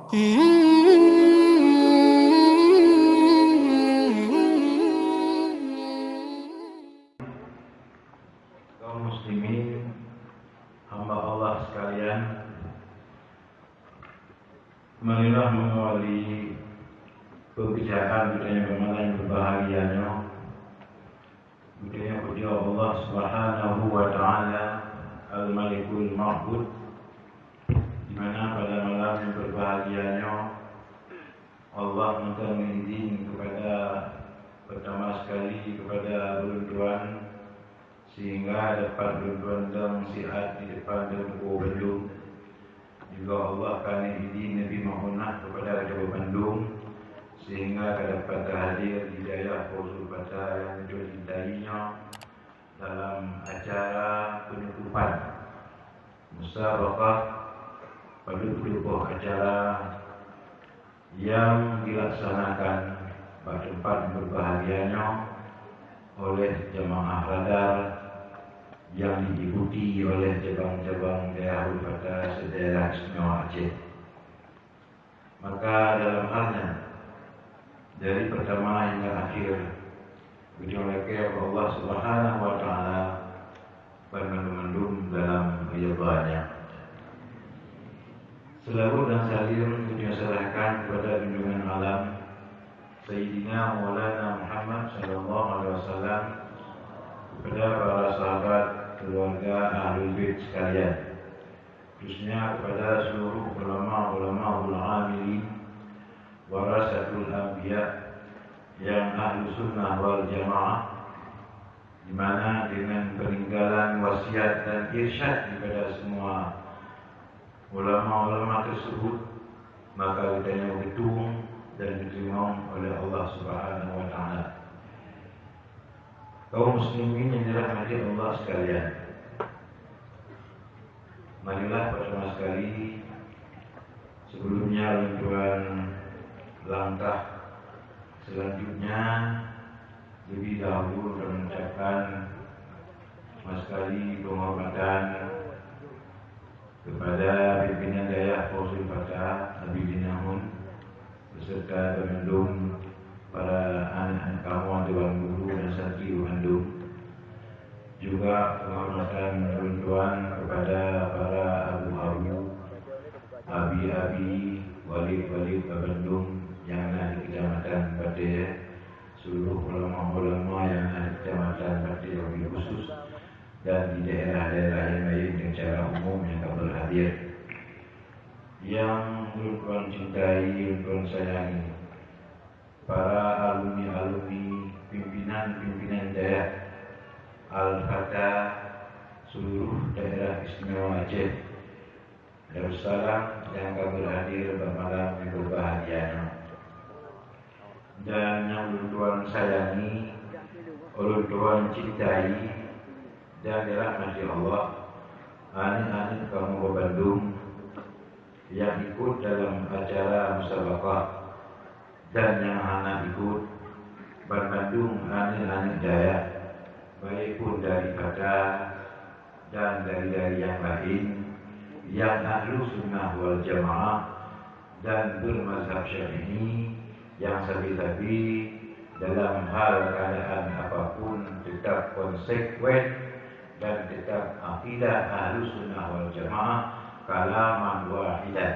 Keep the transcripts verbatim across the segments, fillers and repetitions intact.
Kaum muslimin, hamba Allah sekalian, marilah mengawali peubincangan geutanyoe bak malam berbahagia nyoe. Geutanyoe pujoe Allah Subhanahu wa Ta'ala, Al-Malikul Ma'bud, di mana pada malam yang berbahagia nyoe Allah mantong izin kepada, pertama sekali kepada ulôn tuan, sehingga dapat ulôn tuan dong siat di depan Teungku bandum. Juga Allah ka izin Nabi Muhammad kepada geutanyoe bandum, sehingga ka dapat tahadir di dayah Posul Pata yang geutanyoe cintai nyoe dalam acara penutupan musabaqah padub-padub boh acara yang dilaksanakan bak teumpat berbahagia nyoe oleh jamaah Radar yang diikuti oleh cabang-cabang dayah Posul Pata se-Daerah Istimewa Aceh. Maka dalam hal nyan, dari pertama hingga akhir, geutanyoe lakée bak Allah Subhanahu wa Ta'ala banmandum-mandum dalam ridha-Nya. Selawat dan salam geutanyoe serahkan kepada junjungan alam, Sayyidina Maulana Muhammad sallallahu alaihi wasallam, kepada para sahabat, keluarga, ahlul bait sekalian, khususnya kepada seluruh ulama-ulama ul amilin, warasatul anbiya, yang ahlu sunnah wal jamaah, di mana dengan peninggalan wasiat dan irsyad daripada semua ulama-ulama tersebut, maka geutanyoe geutueng dan geuteurimong oleh Allah Subhanahu wa Ta'ala. Kaum muslimin yang dirahmati Allah sekalian, marilah pertama sekali, sebelumnya ulôn tuan langkah selanjutnya, lebih dahulu ulôn tuan mengucapkan pertama sekali penghormatan kepada pimpinan dayah Posul Pata, Abi Dinahun, beserta bandum para aneuk-aneuk kamoe, dewan guru dan santri bandum. Juga penghormatan ulôn tuan kepada para abu-abu, abi-abi, walid-walid bandum nyang na di Kecamatan Batée, seluruh ulama-ulama nyang na di Kecamatan Batée wabil khusus, dan di daerah-daerah nyang laén dan secara umum nyang ka berhadir. Nyang ulôn tuan cintai, ulôn tuan sayangi, para alumni-alumni, pimpinan-pimpinan dayah Al-Fatah seluruh daerah istimewa Aceh Darussalam nyang ka berhadir bak malam nyang berbahagia nyoe. Dan nyang ulôn tuan sayangi, ulôn tuan cintai, dan dirahmati Allah, aneuk-aneuk kamoe bandum nyang ikut dalam acara musabaqah dan nyang hana ikut, banmandum aneuk-aneuk dayah, baik pun dari Pata dan dari-dari nyang laén, nyang ahlu sunnah wal jamaah dan bermazhab Syafi'i, nyang sabe-sabe dalam hal keadaan apapun tetap konsekuen dan tetap akidah ahlu sunnah wal jamaah kalaman wahidan,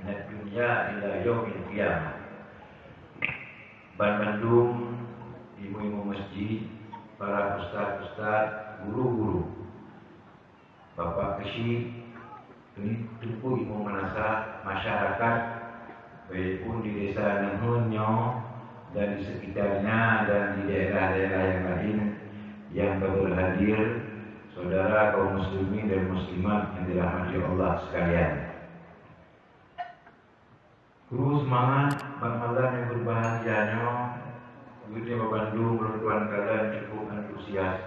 minad dunya ila yaumil qiyamah. Banmandum imeum-imeum masjid, para ustaz-ustaz, guru-guru, bapak keuchik, teungku imeum meunasah, masyarakat, baik pun di Desa Neuheun nyoe dan di sekitarnya dan di daerah-daerah nyang laén nyang ka berhadir, saudara kaum muslimin dan muslimat nyang dirahmati Allah sekalian. Kru seumangat bak malam nyang berbahagia nyoe, geutanyoe bandum ulôn tuan kalon cukup antusias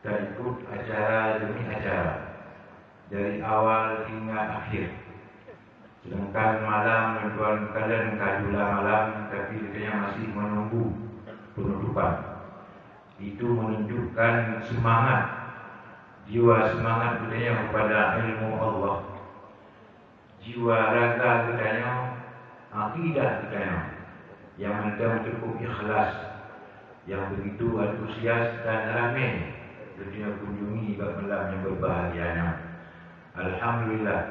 taikot acara demi acara, dari awal hingga akhir. Sedangkan malam ulôn tuan kalon ka jula malam, tapi geutanyoe masih menunggu penutupan. Itu menunjukkan semangat, jiwa semangat geutanyoe kepada ilmu Allah. Jiwa raga geutanyoe Akidah geutanyoe nyang mantong cukup ikhlas, nyang begitu antusias dan ramé geutanyoe kunjungi bak malam nyang berbahagia nyoe. Alhamdulillah,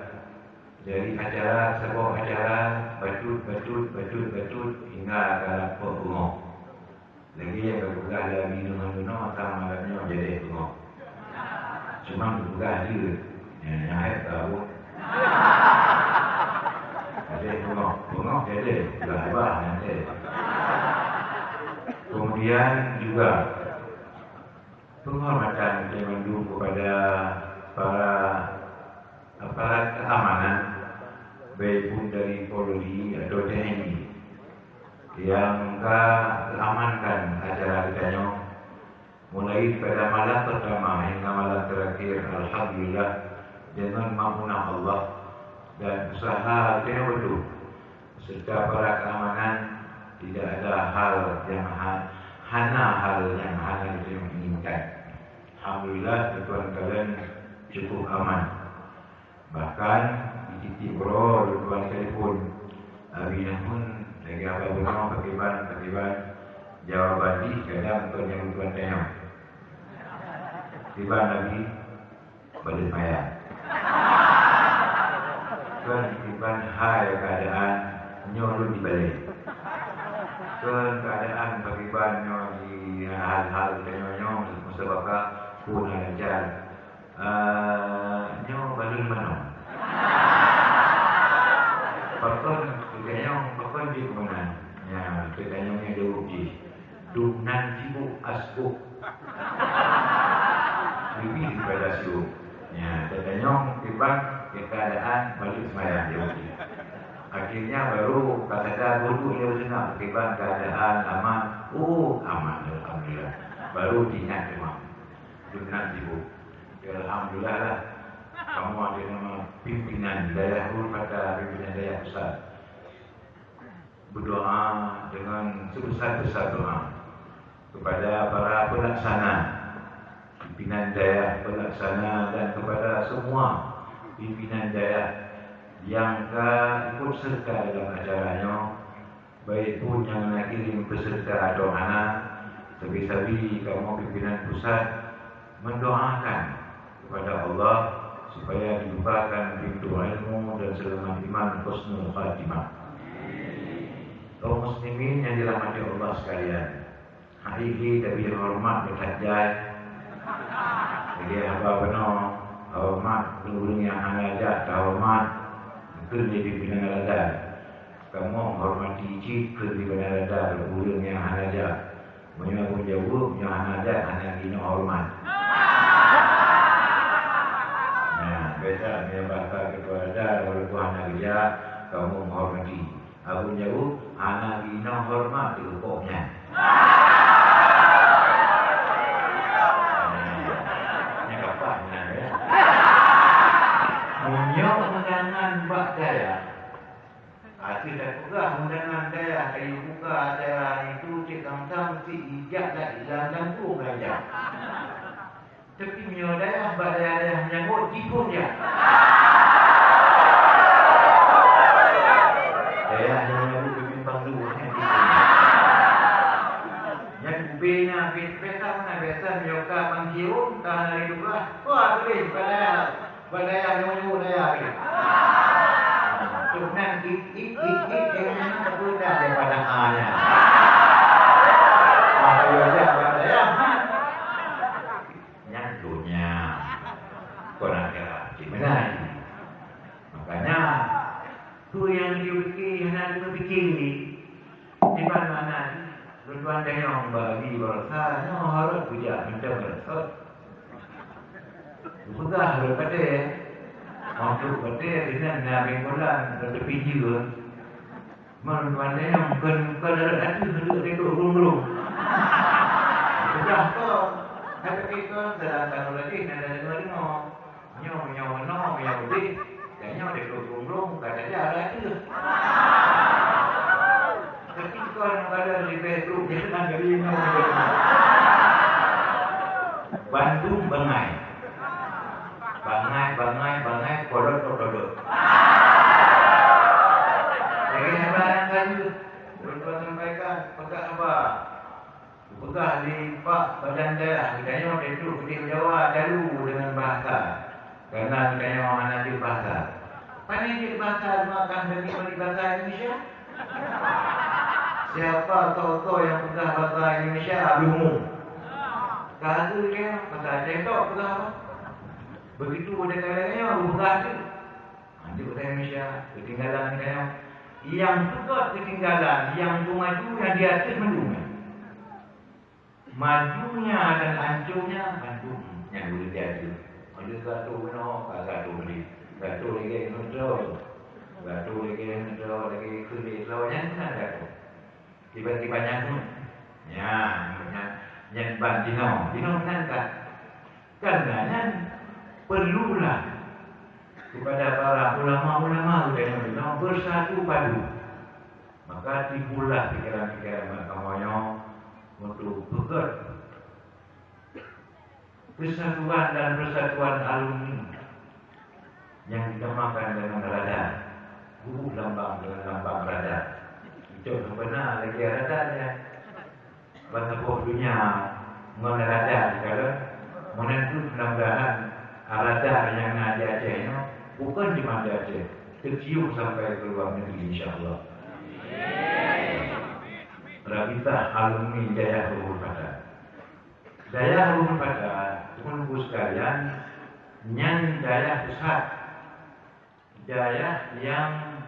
dari acara saboh acara, bacut, bacut, bacut, bacut, hingga ka lampôh beungoh. Lagèe nyang geupeugah lé Abi Nuh, Abi Nuh, tang malam nyoe jadeh beungoh. Cuma geupeugah jeuet. Nyang, nyang hèk tahu. Jadeh beungoh. Beungoh jadeh. Peugah haba nyang hèk. Kemudian juga penghormatan kita mandum kepada para aparat keamanan, baik pun dari Polri atau T N I, nyang ka mengamankan acara geutanyoe, mulai pada malam pertama hingga malam terakhir, alhamdulillah, dengan maunah Allah dan usaha geutanyoe beutôi serta para keamanan, tidak ada hal yang ha-, hana hal yang hana geutanyoe inginkan. Alhamdulillah, lôn tuan kalon cukup aman. Bahkan di titik uroe lôn tuan telepon Abi Nuh, lagèe haba bunoe pakriban, pakriban jawaban jih kadang kon nyang lôn tuan tanyong. Tiban Abi, balek maya. Kon tiban hai keuadaan nyoe lôn di balek. Kon keuadaan pakriban nyoe di hal-hal tanyoe nyoe, musabaqah pun lancar. Ah, nyoe balon manoe. Pakon geutanyoe, pakon jeuet meunan? Nyan, geutanyoe nyang jaweueb jih. Dum nan sibuk asbuk. Leubeh daripada sibuk. Nyan, geutanyoe timbang keuadaan balek seumayang jaweueb jih. Akhirnya baru ka sadar, baru lheuh seunang timbang keuadaan aman. Oh, aman, alhamdulillah. Baru teuingat teuma. Dum nan sibuk. Ya, alhamdulillah lah. Kamoe ada nama pimpinan dayah, ulun kata pimpinan dayah pusat. Berdoa dengan sebesar-besar doa kepada para pelaksana, pimpinan dayah pelaksana dan kepada semua pimpinan dayah yang ka ikut serta dalam acara nyoe. Baik pun nyang na kirim peserta atau hana, sabe-sabe kamoe pimpinan pusat mendoakan kepada Allah supaya dibukakan pintu ilmu dan selamat iman, husnul khatimah. Kaum muslimin yang dirahmati Allah sekalian, hari ini tapi hormat dekat jai. Jadi haba bunoe, hormat ureueng nyang hana jak, hormat betul jadi pimpinan raja. Kamoe menghormati cit keu di bandar-bandar ureueng nyang hana jak. Meunyoe pun jaweueb, meunyoe hana jak, hana jinoe hormat. Nah, biasa meunyoe bak ketua bandar, walaupun hana geujak, kamoe menghormati. Abon jaweueb, hana jinoe hormat di rukok nyan. Nyan kapah nyan, ya. Meunyoe undangan bak dayah, Akhé tapeugah undangan dayah kayue buka acara itu cit sang-sang si ijak dak ilam lam tu gajah. Tapi meunyoe dayah bak dayah-dayah menyambut jipun ya. Dayah nyang menyambut pemimpang tu nyan jipun. Nyan ubé na biasa mana biasa meunyoe ka manggium ka hari tu lah. Wah, tuléh bak dayah. Buat dayah nyoe-nyoe dayah ni. Tok nan it, it, it, it, eh, nyan tak peugah daripada A nyan. Ah, dia aja buat dayah, ha. Nyan donya. Kon akhirat. Cik Menai. Makanya, tu yang dia fikir, hana dia fikir ni. Di mana-mana, lôn tuan tanyong bagi baroesa, nyoe harôh kujak mantong baroesa. Peugah lôn patéh, waktu patéh, di nan na bengkolan, lôn teupijeu. Lôn tuan tanyong, kon, kon lôn ateueh, lôn teuka grong-grong. Peugah kon, tapi kon, sedangkan lôn ateueh, na deungoe-deungoe. Nyoe, nyoe, nyoe, nyoe udeh. Dan nyoe deh, glong-glong, bukan saja ada tu. Tapi kon pada leubeh trok jalan dari nyoe. Bandum bangai. Bangai, bangai, bangai, kolot, kolot. Jadi, apa Geutanyoe teutrok keudeh Jawa talu deungon bahasa. Karena geutanyoe hana jeuet bahasa. Pane jeuet bahasa Makkah dan jeuet bahasa Indonesia? Siapa tokoh yang peugah bahasa Indonesia, Abdul Mu? Ka tu dia, bahasa Aceh tok peugah apa? Begitu ada kali nyoe, peugah tu. Lanjut bahasa Indonesia, ketinggalan geutanyoe. Yang peugah ketinggalan, yang tu maju, yang di atas maju. Majunya dan hancurnya bandum nyang ureueng jajeue. Meunyoe gatoe bunoe, ka gatoe bri. Gatoe lagèe ngeudroe. Gatoe lagèe ngeudroe, lagèe keuléh droe, nyan keunan gatoe. Tiba-tiba nyan ngon. Nyan, nyan, nyan ban jinoe. Jinoe keunan ka. Karena nyan perlulah kepada para ulama-ulama geutanyoe bersatu padu. Maka timbullah pikiran-pikiran bak kamoe nyoe untuk peugöt persatuan dan persatuan alumni yang dinamakan dengan RADA. Bubuih lambang dengan lambang RADA. Itu sebenarnya lagi RADA ya. Ban saboh donya ngon RADA dikalon. Meunan kheueh mudah-mudahan RADA nyang na di Aceh nyoe bukon cuma di Aceh, teucium sampai ke luar negeri, insya Allah. Rabitah Alumni Dayah Luhur Fata. Dayah Luhur Fata, teungku sekalian, nyan dayah pusat. Dayah nyang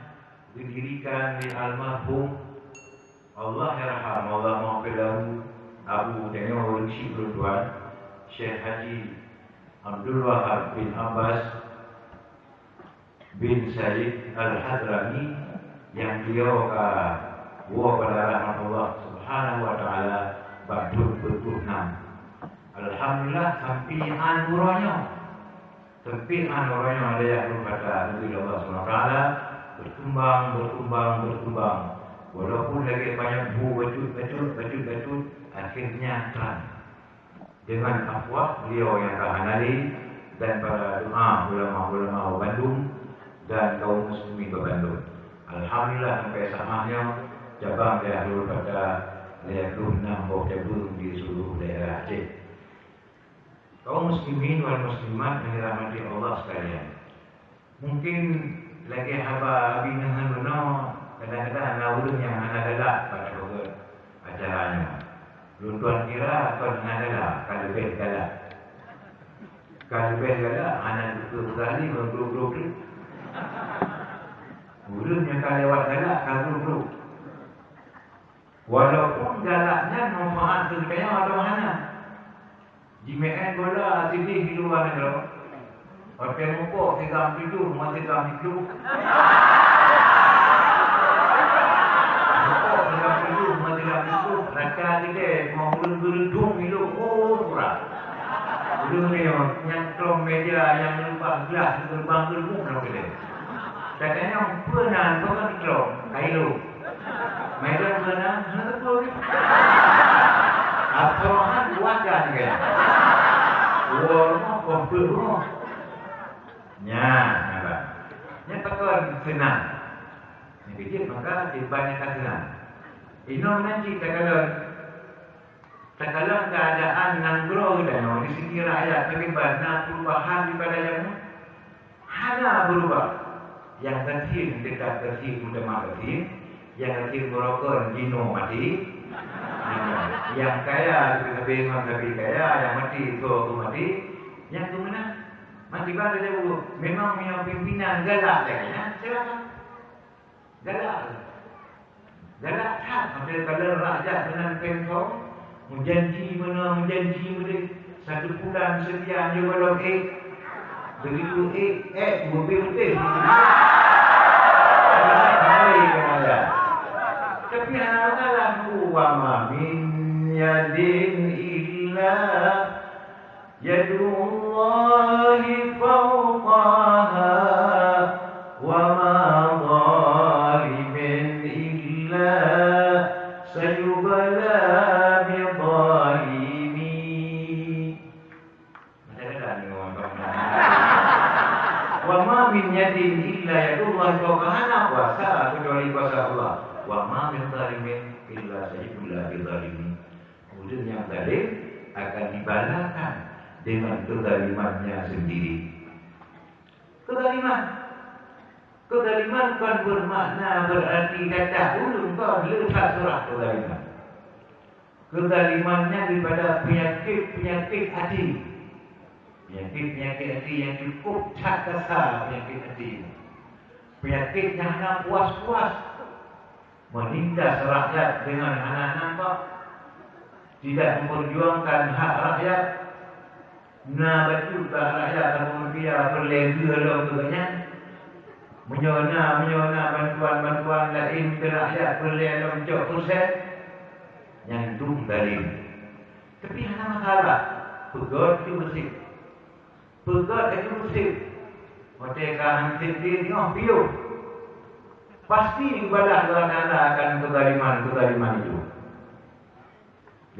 geudirikan lé almarhum, Allah yarham, Allah maghfir lahu, Abu Daniel Ureueng Syik Lôn Tuan, Syekh Haji Abdul Wahab bin Abbas bin Said Al-Hadrami, nyang beliau ka woe bak rahmat Allah Subhanahu wa Taala bak thôn peuet ploh nam. Alhamdulillah, sampoe 'an uroe nyoe. Sampoe 'an uroe nyoe dayah Luhur Fata, alhamdulillah, Allah Subhanahu wa Taala, berkembang, berkembang, berkembang. Walaupun lagèe panyöt bu bacut-bacut, bacut-bacut, akhirnya terang. Dengan afwah beliau nyang ka hana lé dan para doa ulama-ulama bandum dan kaum muslimin bandum. Alhamdulillah, sampai saat nyoe cabang dayah Luhur Fata lhèe ploh nam boh cabeueng di seluruh daerah Aceh. Kaum muslimin wal muslimat yang dirahmati Allah sekalian. Mungkin lagèe haba Abi neuheun bunoe, kadang-kadang na ureueng nyang hana galak bak saboh acara nyoe. Lôn tuan kira kon hana galak, ka leubeh galak. Ka leubeh galak, hana teupeue peugah lé ngon glok-glok teuh. Ureueng nyang ka lewat galak, ka glok-glok. Walaupun galak nyan manfaat keu geutanyoe atawa hana. Jimeu'en bola sideh di luwa nanggroe. Watèe mupok sigam tujoh, meusigam tujoh. Mupok sigam tujoh, meusigam tujoh. Raka sideh, mau ureueng geureudong ilok, oh, pura. Ureueng nyoe, nyang klom meja, nyang leubah glah, geubang geureubueng lam keudè. Gata nyoe peue na, peue ka geucok, ka ilok. Medan peue na, hana teupeue. Asrohan buat dan gaya. Woe rumoh, kon peuet rumoh. Nyan, nampak. Nyan pakon seunang. Nyang keu jeuet maka diban nyang ka seunang. Inong nan cit takalon. Takalon keuadaan nanggroe geutanyoe di segi rakyat, pakriban na peurubahan daripada jameun? Hana beurubah. Nyang gasien teutab gasien, meuteumé gasien. Nyang gasien beurokon jinoe maté. Nyang kaya leubeh ngon leubeh kaya, nyang maté soe keu maté. Nyang keumeunang, maté bak lagèe memang meunyoe pimpinan galak lagèe nyan, silakan. Galak. Galak that, sampai kalau rakyat meunan pengkong, meujanji meunoe, meujanji meudeh, satu bulan sekian, nyoe gohlom ék. Begitu ék, ék, beutôi-beutôi. Tapi hana masalah, wa ma min yadin illa Yadullahi fawqaha wa ma zalimin illa sayubla bi zalimi. Macam mana ni orang kau? Wa ma min yadin illa yadullahi fawqaha, hana kuasa kecuali kuasa Allah. Wa ma min zalimin illa sayubla bi zalimi. Ureueng nyang zalim, akan dibalakan dengan kezalimannya sendiri. Kezaliman. Kezaliman bukan bermakna berarti cacat ureuëng, kon, le that surah kezaliman. Kezaliman nyan daripada penyakit-penyakit hati. Penyakit-penyakit hati yang cukup that kasa penyakit hati. Penyakit nyang hana puas-puas. Menindas rakyat dengan hana nampak, tidak memperjuangkan hak rakyat. Na bacut bak rakyat saboh rupiah peureulée lom keu nyan. Meunyoe na, meunyoe na bantuan-bantuan laén keu rakyat peureulée lom cok peusen, nyan dum zalim. Tapi hana masalah, peugét keu beusih. Peugét laju beusih. Watée ka han sép jih nyoe piôh. Pasti geubalah Allah Taala akan kezaliman-kezaliman itu.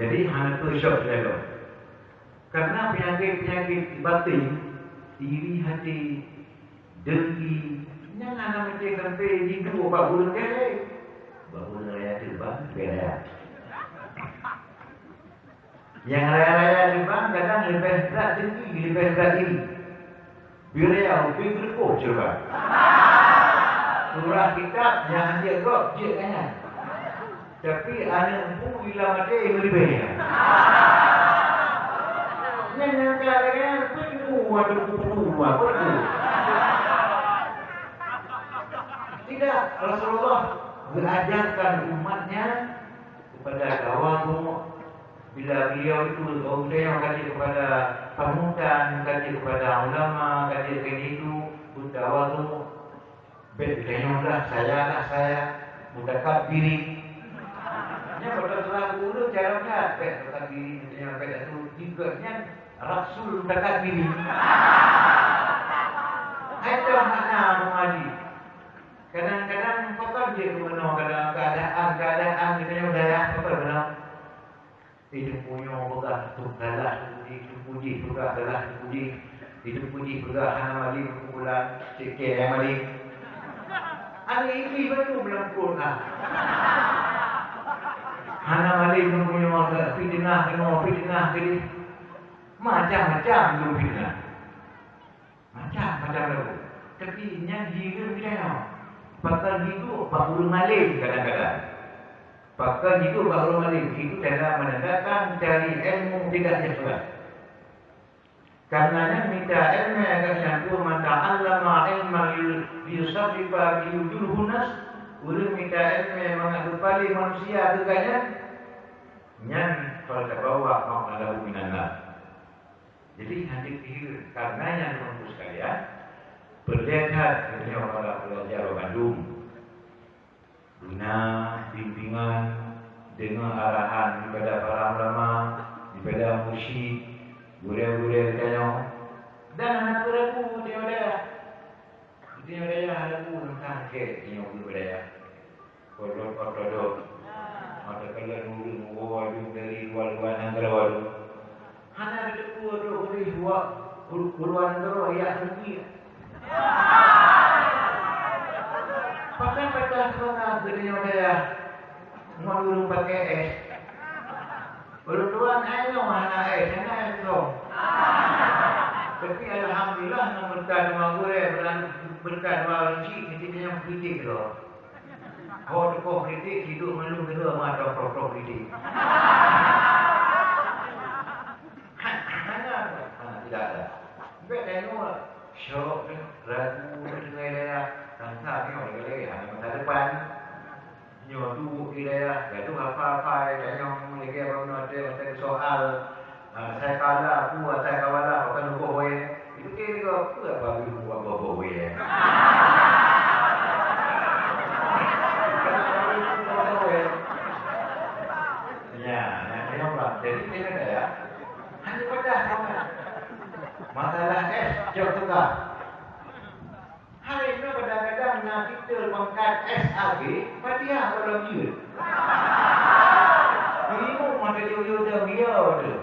Jadi, hana peusyok lé lom. Karena penyakit-penyakit batin, iri hati, dengki, nyan hana meusti sampai jiduek bak ureuëng keu laén. Bak ureuëng raya teubang, beda. Nyang raya-raya teubang kadang leubeh brat dengki, leubeh brat iri. Beuraya ubé geureupôh syeuruga. Surah kitab nyang hanjeuet gob jeuet nyan. Tapi aneuk empu bila maté meulibée nyan. Nyan nyang ka lagée nyan peuteumé ateueh kubu, apa tu? Tidak, Rasulullah mengajarkan umatnya kepada tawadhu. Bila beliau itu, orang beliau kata kepada panutan, kata kepada ulama, kata kepada itu, bertawadhu. Bèk geutanyoe lah, saya lah, saya. Mutakabbiri. Nyan beutôi salah guru cara that. Bèk mutakabbiri, geutanyoe bèk atu. Jikheun nyan rasul mutakabbiri. Hai toh makna mengaji. Kadang-kadang pakon jeuet keu meunoe, kadang keadaan-keadaan geutanyoe dayah pakon meunoe. Di Teungku nyoe peugah tu salah Teungku jih, Teungku jih peugah salah Teungku jih. Di Teungku jih peugah hana malém kumpulan, cit kèe nyang malém. Aneuk Iblih baru meulangkot ha. Hana malém Teungku nyoe, fiteunah keunoe, fiteunah keudeh. Macam-macam dum fiteunah. Macam-macam lagu. Tapi nyan hireuen geutanyoe. Pakon hidup bak ureueng malém kadang-kadang. Pakon hidup bak ureueng malém. Itu tanda menandakan cari ilmu tidak ikhlas. Karena nyan mita ilmu agak nyan tu, "Man ta'allama ilman liyusarrifa bihi wujuhun nas." Ureueng mita ilmu mangat geupalé manusia keu gobnyan, nyan fal tabawa maq'adahu minan nar. Jadi, hana pikiran, karena nyan teungku sekalian, peureulèe that meunyoe para peulajar bandum guna bimbingan deungon arahan daripada para ulama, daripada mursyid, gurèe-gurèe geutanyoe, dan hana peue ragu meunyoe dayah. Meunyoe dayah ragu teuntang kèe meunyoe ureueng dayah. Kodok-kodok. Mata kalian ureueng woe aju dari luar-luar nanggroe tu. Hana teupeue tu ureueng luar, luar nanggroe jak rugi. Pakai patah semangat geutanyoe dayah ngon ureueng pakai es. Ulôn tuan, ai nyoe hana es, hana es lom. Tapi alhamdulillah, ngon beureukat doa gurèe, beureukat doa ureueng chik, meusti tanyoe kritik lom. Ho teukoh kritik, sidroe mandum deungoe mata prok-prok kritik. Hana, hana, tidak ada. Bèk tanyoe syok, ragu, deungon dayah, tantang nyoe lagèe hana masa depan. Nyoe duek di dayah, gadoh hafai-hafai, tanyong lagèe baroe nyoe watèe, watèe soal, ah, saya kala, aku, ah, saya kawala, bukan hukum weh. Itu kira juga apa, apa guru, apa, apa weh. Ya, ya, ya, Pak. Jadi, kira dayah, hanya pedas, Pak. Masalah es, jok tukar. Hai nyoe kadang-kadang na titel pangkat S A G, Fatihah goh lom jeuet. Imeum mantong jeuet-jeuet dan dia tu.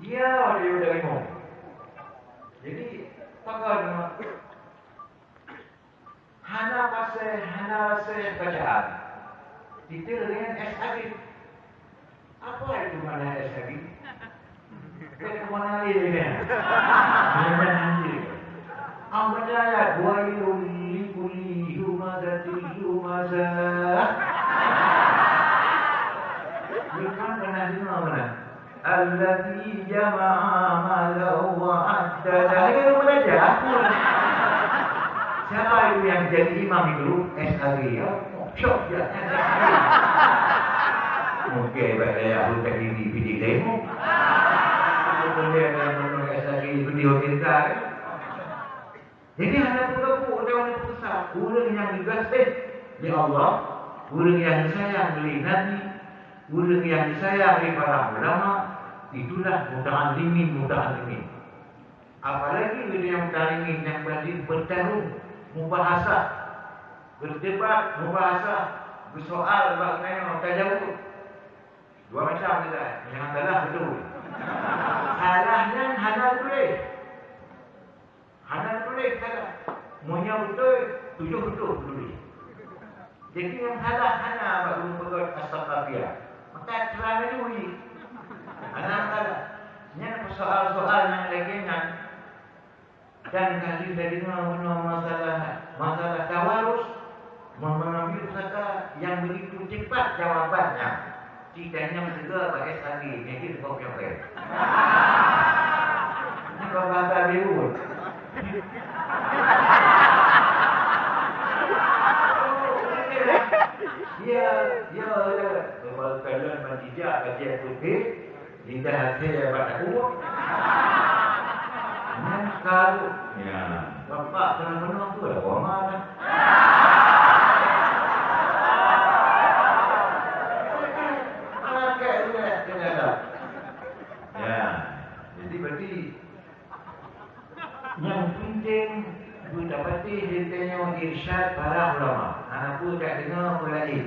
Dia tu udah imeum. Jadi, pakon hana pasai, hana rasai bacaan. Titel dengan S A G. Apa itu makna es lagi? Kan kemana lagi kan? Jangan lagi. Apa ayat? Wailul likulli humazatil lumazah. Ni kan pernah dengar mana? Alladzi jama'a malan wa addadah. Ini kan belajar. Siapa itu yang jadi imam itu? S A G. Oh, syok ya. Mungkin bak daya pun tak diri bidik demo. Kemudian yang menurut S A G itu dihadirkan. Jadi hana peugabuk atawa hana peugesa. Ureuëng nyang geugaséh lé Allah, ureuëng nyang geusayang lé Nabi, ureuëng nyang geusayang lé para ulama, itulah muta'allimin, muta'allimin. Apalagi ureuëng nyang muta'allimin nyang berarti bertarung, mubahasa, berdebat, mubahasa, bersoal bak nyoe tajaweueb. Dua macam kita, nyang salah betul. Salah nyan hana tuléh. Hana tuléh salah. Meunyoe beutôi, tujoh reutôh tuléh. Jadi nyang salah hana bak ureuëng peugöt As-Saqafiyah. Maka terang laju jih. Hana salah. Nyan soal-soal nyang lagèe nyan. Dan ka lheueh tadeungoe bunoe masalah, masalah tawarus, meungambil pusaka nyang begitu cepat jawabannya. Cit tanyoe teuga bak S A G, nyan cit teuka nyang laén. Nyan bahasa Beirut. Ya, ya, ya. Kepala kalian mantijak bagi aku ke, lidah saya bak aku. Nyan karu. Ya, bapak kena penuh tu dah koma dah. Pakai ulat kena dah. Ya, jadi berarti nyang penting beutapatéh di tanyoe irsyad para ulama. Hana peue jak deungoe peue laén.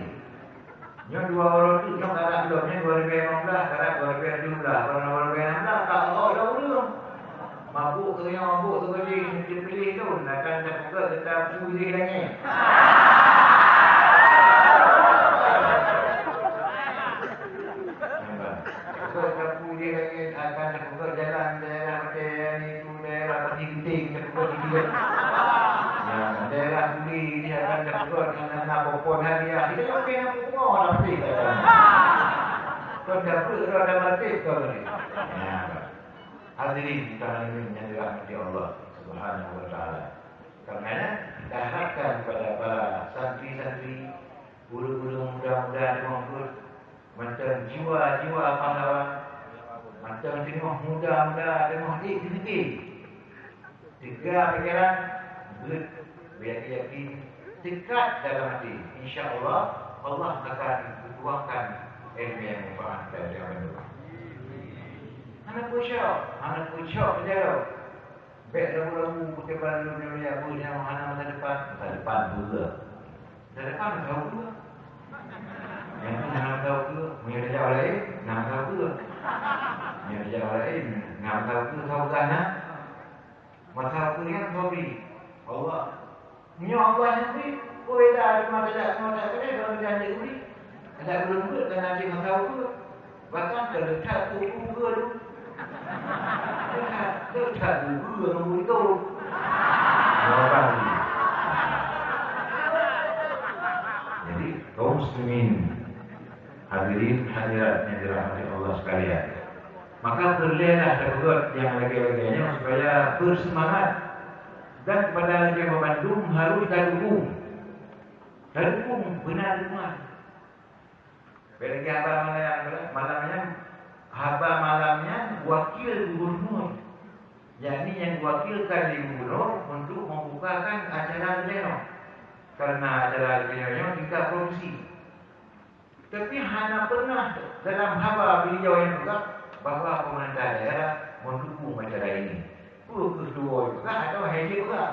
Nyoe dua uroe teuk nyoe karab lom, nyoe dua ribèe limong blah, karab dua ribèe tujoh blah, karab dua ribèe enam blah, ka Allah lom ureueng. Mabök keu nyoe, mabök keu geude, teupiléh lôn, akan tapeugöt gata peue di langèt. Nampak? Peugöt sapeue di langèt, akan tapeugöt jalan daerah Batèe Raya nyan. Daerah Pati Genting, tapeugöt di Gulét. Ya, daerah Buli ni akan tapeugöt ngon hana po-po hadiah. Kita yang kena pungo tapi kata. Kon dapur dah ada mati kau ni. Ya. Hadirin kita ini yang dirahmati Allah Subhanahu wa taala. Karenanya kita harapkan kepada para santri-santri, guru-guru muda-muda di Mongkut, mantong jiwa-jiwa pahlawan, mantong teungoh muda-muda, teungoh ék teuneuk. Teuga pikeran, beuet, beuyakin-yakin, teukat dalam até. Insya Allah, Allah akan geutuangkan ilmu nyang manfaat dan nyang manfaat. Hana peucok, hana peucok keudroe. Bèk ragu-ragu, peukeubah lôn nyang mulia, peue nyang hana masa depan, masa depan peue? Masa depan masa ukeue. Nyang tu hana masa ukeue, meunyoe tajak laén, na masa ukeue. Meunyoe tajak laén, na masa ukeue, masa ukeue na. Masa ukeue nyan sobri. Allah. Meunyoe Allah nyang bri, peue beda teuma tajak ngon tajak keudeh, kalau janji bri. Adak ulôn beuet kana cit masa ukeue. Bahkan ka leucah tubuh guru. Leucah, leucah guru ngon murid tu. Orang. Jadi, kaum muslimin, hadirin hadirat yang dirahmati Allah sekalian. Maka peureulèelah tapeugöt nyang lagèe-lagèe nyoe supaya beuseumangat. Dan kepada lagèe nyoe bandum harus tadukung. Tadukung beuna dukungan. Bèk lagèe haba malam, malam nyan, haba malam nyan wakil gubernur, yakni nyang diwakilkan lé gubernur untuk membukakan acara lagèe nyoe. Karena acara lagèe nyoe tingkat provinsi. Tapi hana pernah dalam haba beliau nyang peugah bahwa pemerintah daerah mendukung acara ini. Peue keuh tuwoe peugah atawa hai jeuet peugah?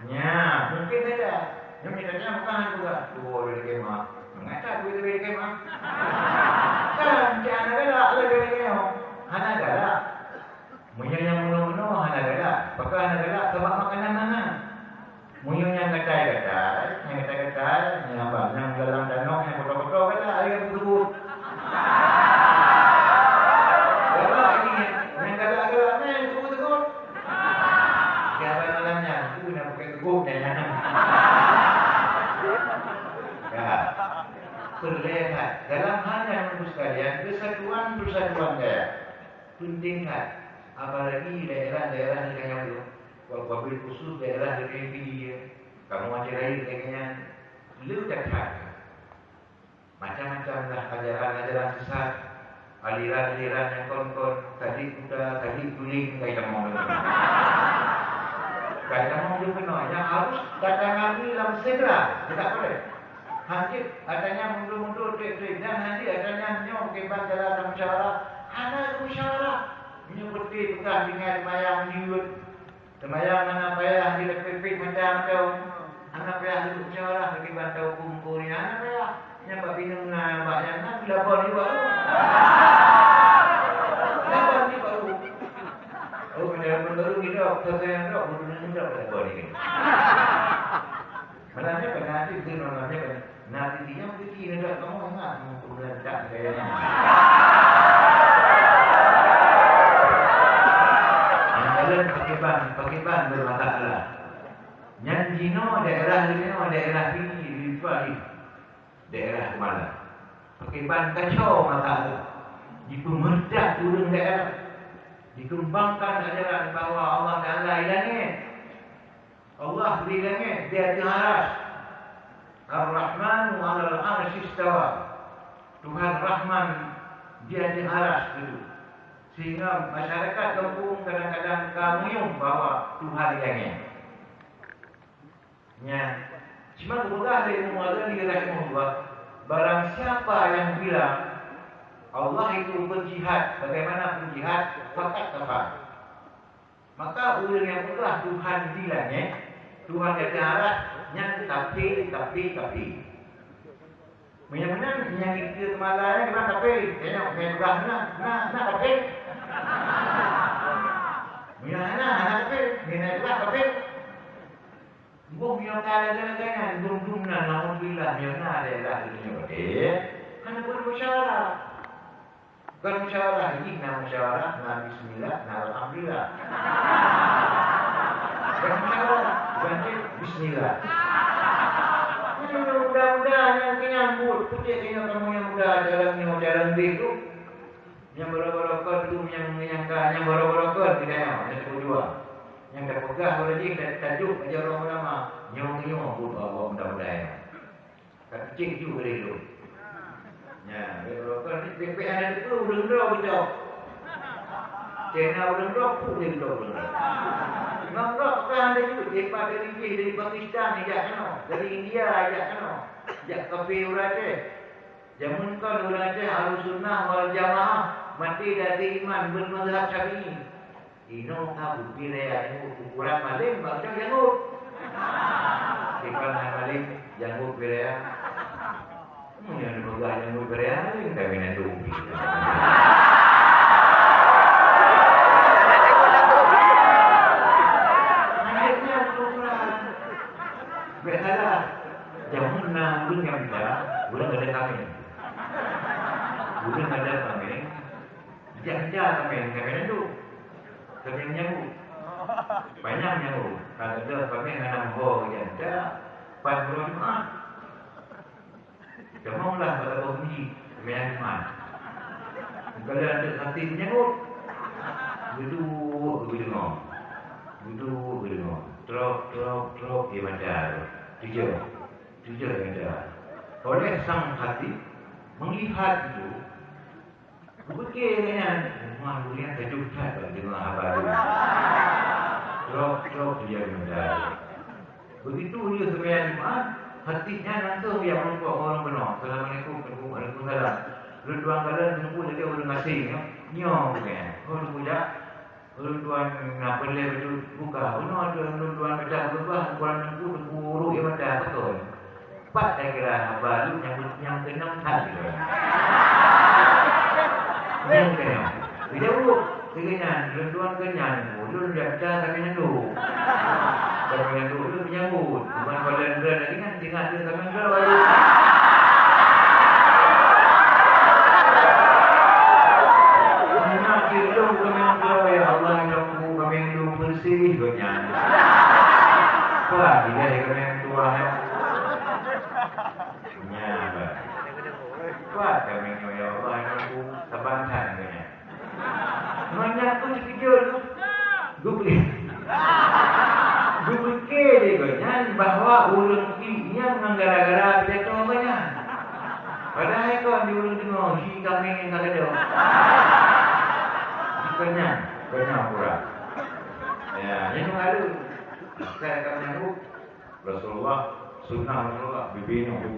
Nya, mungkin saja. Nyoe mita tanya bukan hana peugah, tuwoe dari kemah. Mengata duit dari kemah. Kan, cak hana galak lé dari kemah. Hana galak. Meunyoe nyang meunoe-meunoe hana galak. Pakon hana galak? Sabab makanan mangat. Meunyoe nyang gatai-gatai, nyang gatai-gatai, nyang abang, nyang dalam danau, nyang koto-koto galak, ayam tersebut. Pakai keukuh dan nyan. Ya. Peureulée that. Dalam hal nyan, Ibu sekalian, kesatuan persatuan daya. Penting that. Apalagi daerah-daerah di Tanjung Priok. Wabil khusus daerah di P D I, ya. Kamoe Aceh Rayek lagée nyan. Le that. Macam-macam lah ajaran-ajaran sesat, aliran-aliran nyang kon-kon, tabi kuda, tabi guling, kai tamong lagée nyan. Kai tamong jeuet keunoe, nyang harus tatangani lam segera, teudak boleh. Hanjeuet ata nyan mundur-mundur, trek-trek, dan hanjeuet ata nyan nyoe kiban jalan musyawarah, hana musyawarah. Nyoe beutôi peugah tinggai mayang jeuet. Seumayang hana payah, jilapéh-pih mata mantong. Hana payah leueb musyawarah bagi bansa huköm Korea. Hana payah. Nyang bak pineung na, bak nyang na, dilabon di baru. Labon di baru. Oh, dilabon baru gitu. Peugah nyang dok, budu nyang dok, labon di. Malam nyoe pernah ada, itu malam nyoe pernah. Nabi dia mesti nak kamu ingat, kemudian tak gaya. Yang lain pakaiban, pakaiban bermasalah. Nyan jinoe daerah, jinoe daerah ini, di Bali, daerah Kuala. Pakaiban kacau masalah. Dipeumeudah ureuëng daerah. Dikembangkan ajaran bahwa Allah Taala di langit. Allah di langit, di ateueh aras. Ar-Rahmanu 'alal 'arsy istawa. Tuhan Rahman di ateueh aras itu. Sehingga masyarakat kampung kadang-kadang ka meungieng bahwa Tuhan di langit. Nya, cuma geupeugah lé Imam Ghazali rahimahullah, barang siapa yang bilang Allah itu berjihad, bagaimana berjihad, fakat kafar. Maka ureuëng nyang peugah Tuhan di langét, Tuhan di ateueh aras, nyan kafé, kafé, kafé. Meunyoe meunan, nyang geukheun mala nyan memang kafé. Tanyoe, nyang peugah meunan, na, na kafé? Meunyoe hana, hana kafé. Meunyoe na peugah kafé. Boh meunyoe ka lagée-lagée nyan, dum-dum na, naudzubillah, meunyoe na daerah geutanyoe, eh, hana peue musyawarah. Bukan musyawarah, ini na musyawarah, na bismillah, na alhamdulillah. Bukan musyawarah, bukan cit, bismillah. Ini muda-muda nyang kenyang buet, putéh kenyang kamu nyang muda, jalan nyoe, jalan deh tu. Nyang baroe-baroe kon tu, nyang, nyang ka, nyang baroe-baroe kon kita nyoe, nyang teupeujua. Nyang tapeugah ureuëng jih, ta-, tajuk bak jaroe ulama, nyoe-nyoe buet Allah muda-muda nyoe. Ka cit ju boleh lôn. Nya, bèk rokon ni, bèk, bèk hana teupeue ureueng droe beudôh. Kena ureueng droe, peue ureueng droe, ureueng droe. Ngon droe ka hana ju, daripada dari, dari Pakistan jak keunoe, dari India jak keunoe, jak kafé ureueng Aceh. Jameun kon ureueng Aceh Ahlussunnah wal Jamaah, maté dari iman bermazhab Syafi'i. Inoe ka bukti raya janggut, ukuran malém bak ucok janggut. Kiban hai malém janggut beu raya. Meunyoe neupeugah janggut beu raya, malém kami nandung. Akhirnya ukuran. Biasalah, jameun na ureueng nyang bicara, ureueng ada kaméng. Ureueng ada kaméng, Ija-ija kaméng, kaméng nanduk. Kaméng nyanggu. Panyang nyanggu. Ka geudoh kaméng hana meuho ija-ija, pat uroe Jumat. Teuma ulah bak saboh meuji, kaméng Jumat. Meukalan teuk sapi meunyangut. Geuduek geudeungoe. Geuduek geudeungoe. Trok, trok, trok, di mata. Tujoh. Tujoh mata. Oleh sang khatib melihat itu, Geupiké lagèe nyan, rumah dunia gadoh that bak deungoe haba nyan. Trok-trok dia mendadak. Begitu dia sembahyang Jumat, khatib nyan langsung dia meureumpok ngon ureueng keunoe. "Assalamualaikum." "Waalaikumsalam." Lôn tuan kalon teungku lagèe ureueng asing, nyoe. Nyoe bukan. Oh, teungku jak. Ulôn tuan na peureulèe baju buka. Bunoe tu ulôn tuan peucah beubah ukuran teungku, teungku uruk ie mata beutôi. Pat takira haba lôn nyang, nyang keunong that gitu. Nyang keunong. Geujaweueb, lagèe nyan, ulôn tuan keu nyan, ulôn jak peucah sabe nyan tu. Sabe nyan tu ulôn menyambut. Cuman pada lôn teuka lagèe nyan, teungoh tu sabe nyan baru. Anak ilung keumeung droe, ya Allah, ilung keumeung droe bersih gobnyan. Bila dia kena tuah, eh. Nya, bah. Kuat kami nyoe, ya Allah, ya Rabbu, saban that kami. Ngon nyan pun dikeujot tu. Geupi-, geupike lé gobnyan bahwa ureueng iék nyan ngon gara-gara pidato gobnyan. Padahai kon di ureueng teungoh, hi kami nyang ka gadôh. Kon nyan, kon nyan pura. Ya, nyan harus. Saya akan menyambut Rasulullah, sunnah Rasulullah, bibi nyoe,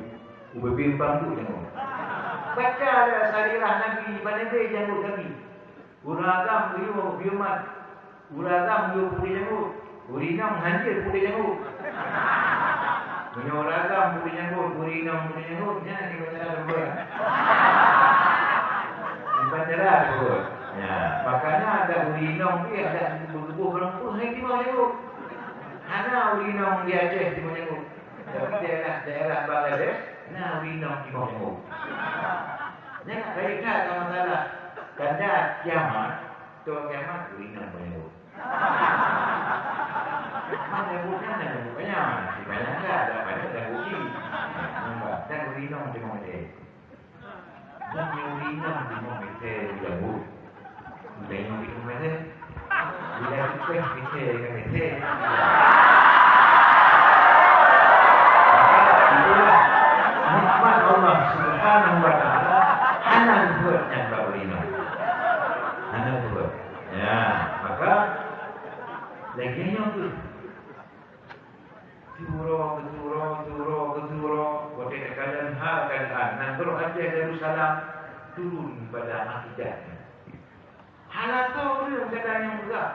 u bibi bangku nyoe. Baca lah sarirah Nabi, bak Nabi janggut Nabi. Ureueng agam geuyue biumat, ureueng agam geuyue putih janggut, ureueng inong hanjeuet putih janggut. Meunyoe ureueng agam putih janggut, ureueng inong putih janggut, nyan di bandara tersebut. Di bandara tersebut. Ya, makanya ada ureueng inong pih, ada geuboh-geuboh barang peuh hai timah janggut. Hana ureueng inong di Aceh timah janggut. Tapi daerah-daerah Bangladesh, na ureueng inong timah janggut. Nyan nak rayeuk that masalah tanda kiamat, tu kiamat ureueng inong banyak. Mana bukan ada bukannya, si banyak ada banyak dah bukti. Nampak dan ureueng inong timah janggut. Dan nyang ureueng inong timah janggut. Bila nyang di rumah dia, bila request kita dengan kita. Itulah nikmat Allah Subhanahu wa Taala. Hana buat nyang tak boleh nak. Hana buat. Ya, maka lagi nyang tu. Turo, turo, turo, turo. Watèe teukalon hal keuadaan nanggroe Aceh Darussalam turun pada akidah. Hana soe ureueng gata nyang peugah.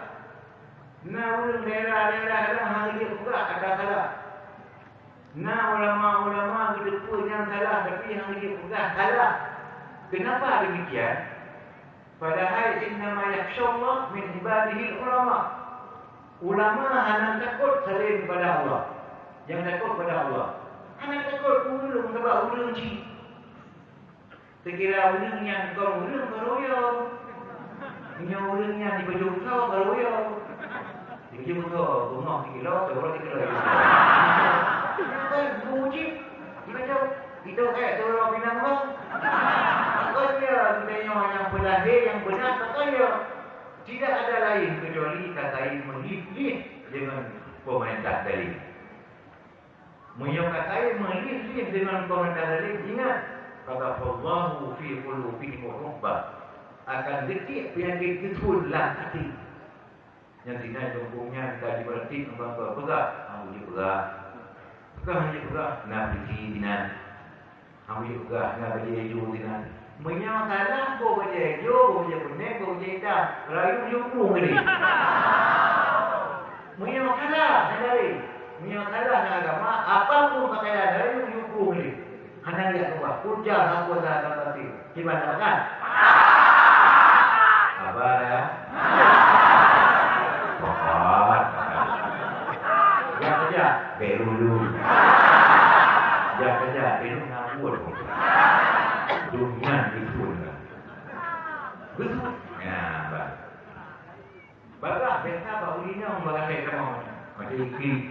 Na ureueng daerah-daerah laén hana jeuet peugah ata salah. Na ulama-ulama geuteupeue nyang salah, tapi hana jeuet peugah salah. Kenapa demikian? Padahai innama yakhsyallaha min ibadihil ulama. Ulama hana takot selain pada Allah. Nyang takot pada Allah. Hana takot ureueng sabab ureueng jih. Sekira ureueng nyan kon ureueng baroe yo. Meunyoe ureueng nyan jipajoh moto baroe yo. Jipajoh moto, rumoh sikilo, teuroh sikilo. Nyan kon ureueng jih. Jipajoh, itu eh teuroh pinang rumoh. Pakon yo, geutanyoe nyang peulahé nyang beuna pakon yo. Tidak ada lain kecuali katai meulieh-lieh deungon pemerintah zalim. Meunyoe katai meulieh-lieh deungon pemerintah zalim, ingat, qadzafallahu fi qulubihim ru'ba, akan geutiek peunyakét geuthôn lam até. Nyang tinggai mumpung nyan ka jibeureuti ngon bangsa peugah, hana jeuet peugah. Peugah hana jeuet peugah, na polisi sinan. Hana jeuet peugah, na bajèe ijo sinan. Meunyoe salah, boh bajèe ijo, boh bajèe peunék, boh bajèe itam, rayeuk yue krueng lé. Meunyoe salah, hana lé. Meunyoe salah ngon agama, apapun pakaian, rayeuk yue krueng lé. Hana jak keubah, puja aku dah dalam hati. Kiban dah makan? Sabar ya. Sabar. Jak saja, bèk lulu. Jak saja, bèk lulu ngawur. Dunia itu lah. Betul. Ya, bah. Bagah biasa bak ureueng inong bagah lé kamoe. Macam ikli.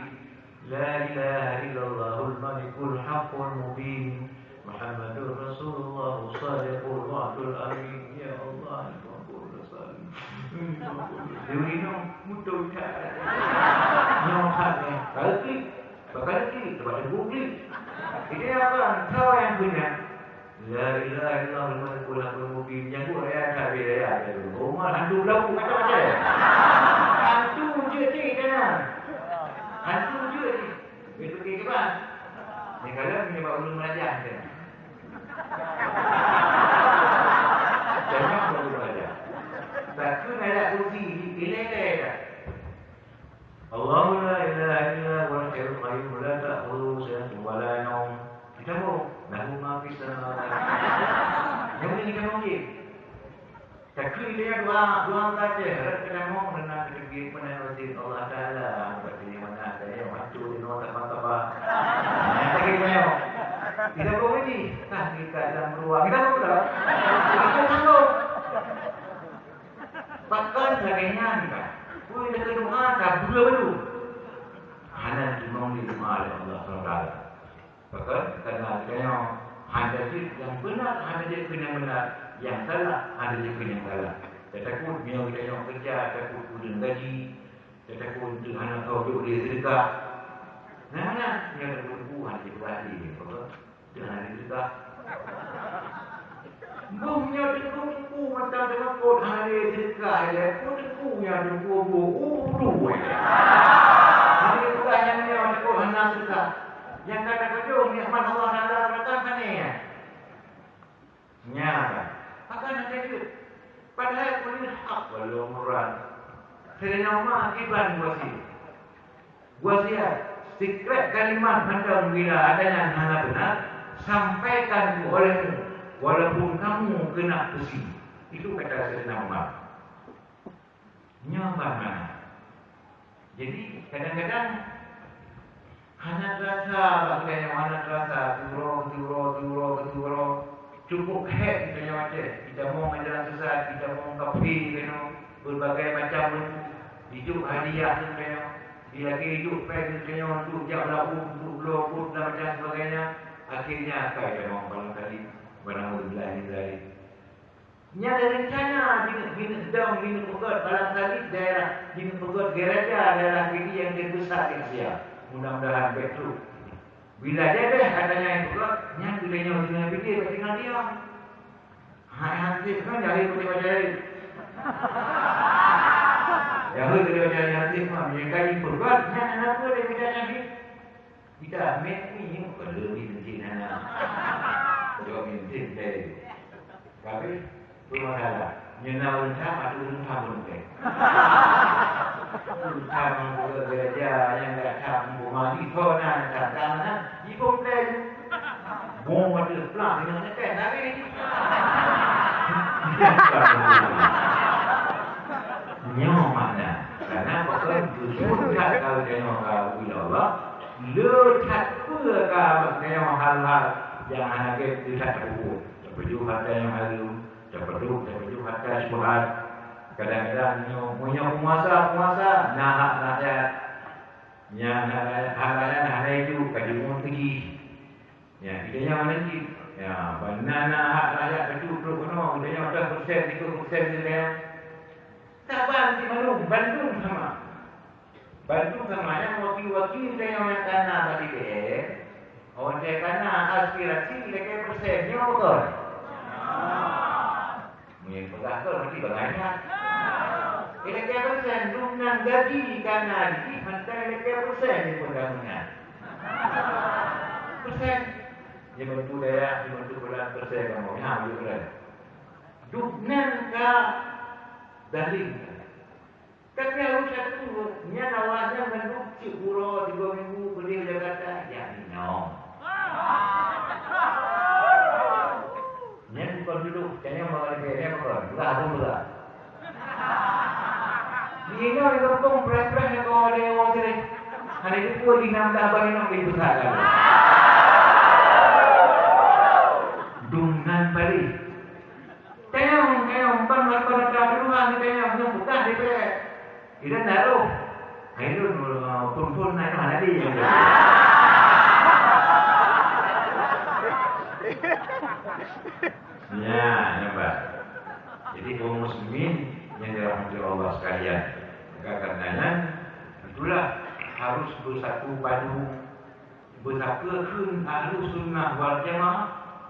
La ilaha illallahul malikul haqqul mubin. Muhammadur Rasulullah shadiqul wa'dul amin. Ya Allah, ya Rabbul alamin. Di ureueng inong mutu that. Nyoe that nyoe. Kalau ikli, bakal ikli, sebab dia ikli. Jadi apa? Kau yang punya. La ilaha illallah Malikul Haqqul Mubin. Nyang buet raya that beda ya. Rumah hantu belagu macam-macam. Hantu je cik sana. Hantu je cik. Dia pergi ke mana? Ni kalau punya bak ulun melajah je. Jangan bak ulun melajah. Takkan ayat kursi di ilai-ilai dah. Allahu la ilaha illa huwal hayyul qayyum la ta'khudhuhu sinatun wa la naum. Kita mau, lahu ma fis samawati. Yang ni kita mungkin. Takkan dia doa, doa baca, kita mau mengenal keterbit mana wajib Allah Taala, berarti mana ada yang waktu di nomor tabah-tabah. Nah, kita mau. Kita mau ni, nah, kita dalam ruang, kita mau tak? Kita sanggup. Pakon lagèe nyan ka? Peue lagèe doa ka beue baru? Hana jimong lé Allah subhanahu wa taala. Pakon? Karena geutanyoe hana jeuet nyang beuna, hana jeuet keu nyang beuna, nyang salah hana jeuet keu nyang salah. Tatakot meunyoe geutanyoe keureuja, takot kureueng gaji, tatakot teuh hana soe jok lé seudeukah. Nah, nah, nyan takot teungku hana jeuet beuhati, pakon? Teuh hana seudeukah. Boh nyoe teungku-teungku mantong teumakot hana lé seudeukah ilèe, peue teungku nyan teungku boh, oh, peue. Hana lé peugah nyang nyoe teungku hana seudeukah. Nyang ka tapeujeuet nikmat Allah Taala beulatang hana nyan. Nyan, pakon hana jeuet. Padahai peue hak walau murah. Seudina ma kiban wasiet. Wasiat, sikrék kalimat mantong bila ada nyang hana beuna, sampaikan keu olehmu, walaupun kamu kena beusi. Itu kata Saidina Umar. Nyoe ban mana? Jadi, kadang-kadang hana terasa bak geutanyoe, hana terasa, turo, turo, turo, turo. Cukup hék geutanyoe Aceh, geutamong ajaran sesat, geutamong kafé geutanyoe, berbagai macam bentuk. Dijok hadiah geutanyoe, dilakèe jok péng geutanyoe untuk jak beulau, untuk bloe buet dan macam sebagainya. Akhirnya akai geutanyoe barangkali, barangkali lain-lain. Nyan ada rencana jineuk, jineuk dong, jineuk peugöt barangkali daerah, jineuk peugöt gereja daerah Pidie nyang teubesar di Asia. Mudah-mudahan beutôi. Bila jadi, katanya, nyang peugöt, nyan geutanyoe singoh Pidie bak tinggai diam. Hai hansip kan, jahé putih bajai. Jahé putih bajai hansip kan, nyang ka jipeugöt, nyan hana peue lé beda nyan jih. Kita mek ni, kalau ni mungkin hana. Jawab ni mungkin dai. Tapi, tu masalah. Nyeuna ureueng tham atau ureueng tham pun dai. Ureueng tham pun gereja, nyang tak tham pun mati, kau na tham, tham na, ipun dai. Bom ada pelang dengan nekan, habis. Nyoe makna. Karena pakon beutôi that ka geutanyoe ka geupeue lé Allah, le that peue ka geutanyoe hal-hal nyang hana gét le that tapeubuet. Tapajoh hareuta nyang hareuem, tapajoh, tapajoh hareuta syubhat. Kadang-kadang nyoe, meunyoe peunguasa, peunguasa na hak rakyat. Nyang hak rakyat, hak rakyat hana ijok, ka jimeu'en keu jih. Ya, geutanyoe nyan cit. Ya, ban na, na hak rakyat bacut trok keunoe, geutanyoe dua persen, tiga persen geutanyoe. Saban cit mandum, bandum sama. Bandum sama, nyang wakil-wakil geutanyoe nyang kana bak D P R, watèe kana aspirasi lakèe persen, nyoe beutôi. Meunyoe peugah keu meusti bangai that. Ilakèe persen, dum nan gaji kana jih mantong ilakèe persen di pembangunan. Persen. Dibantu dayah, dibantu bulan persen kamoe. Nyan, beutôi. Dum nan ka daling. Tapi harôh that peue, nyan awaknyan mandum cit uroe tiga minggu beudéh Jakarta, jak minyong. Nyan bukon dudoe, tanyoe bak D P R nyan bukon, peugah, bukon peugah. Di inoe di gampông preh-preh nyoe kawai lé woe teuh. Hana jipeu di enam belas ban inong di pusat kan. Dum nan paléh. Tayong, tayong, ban, ban, ban, ban, ban, ban, tayong, nyang peugah D P R. Idan na roh. Hai lôn, eh, phôn-phôn na, na, na, di. Ya, nampak. Jadi, kaum muslimin yang dirahmati Allah sekalian, maka karena nyan, itulah harus bersatu padu. Beusakeuh kheun Ahlussunnah wal Jamaah,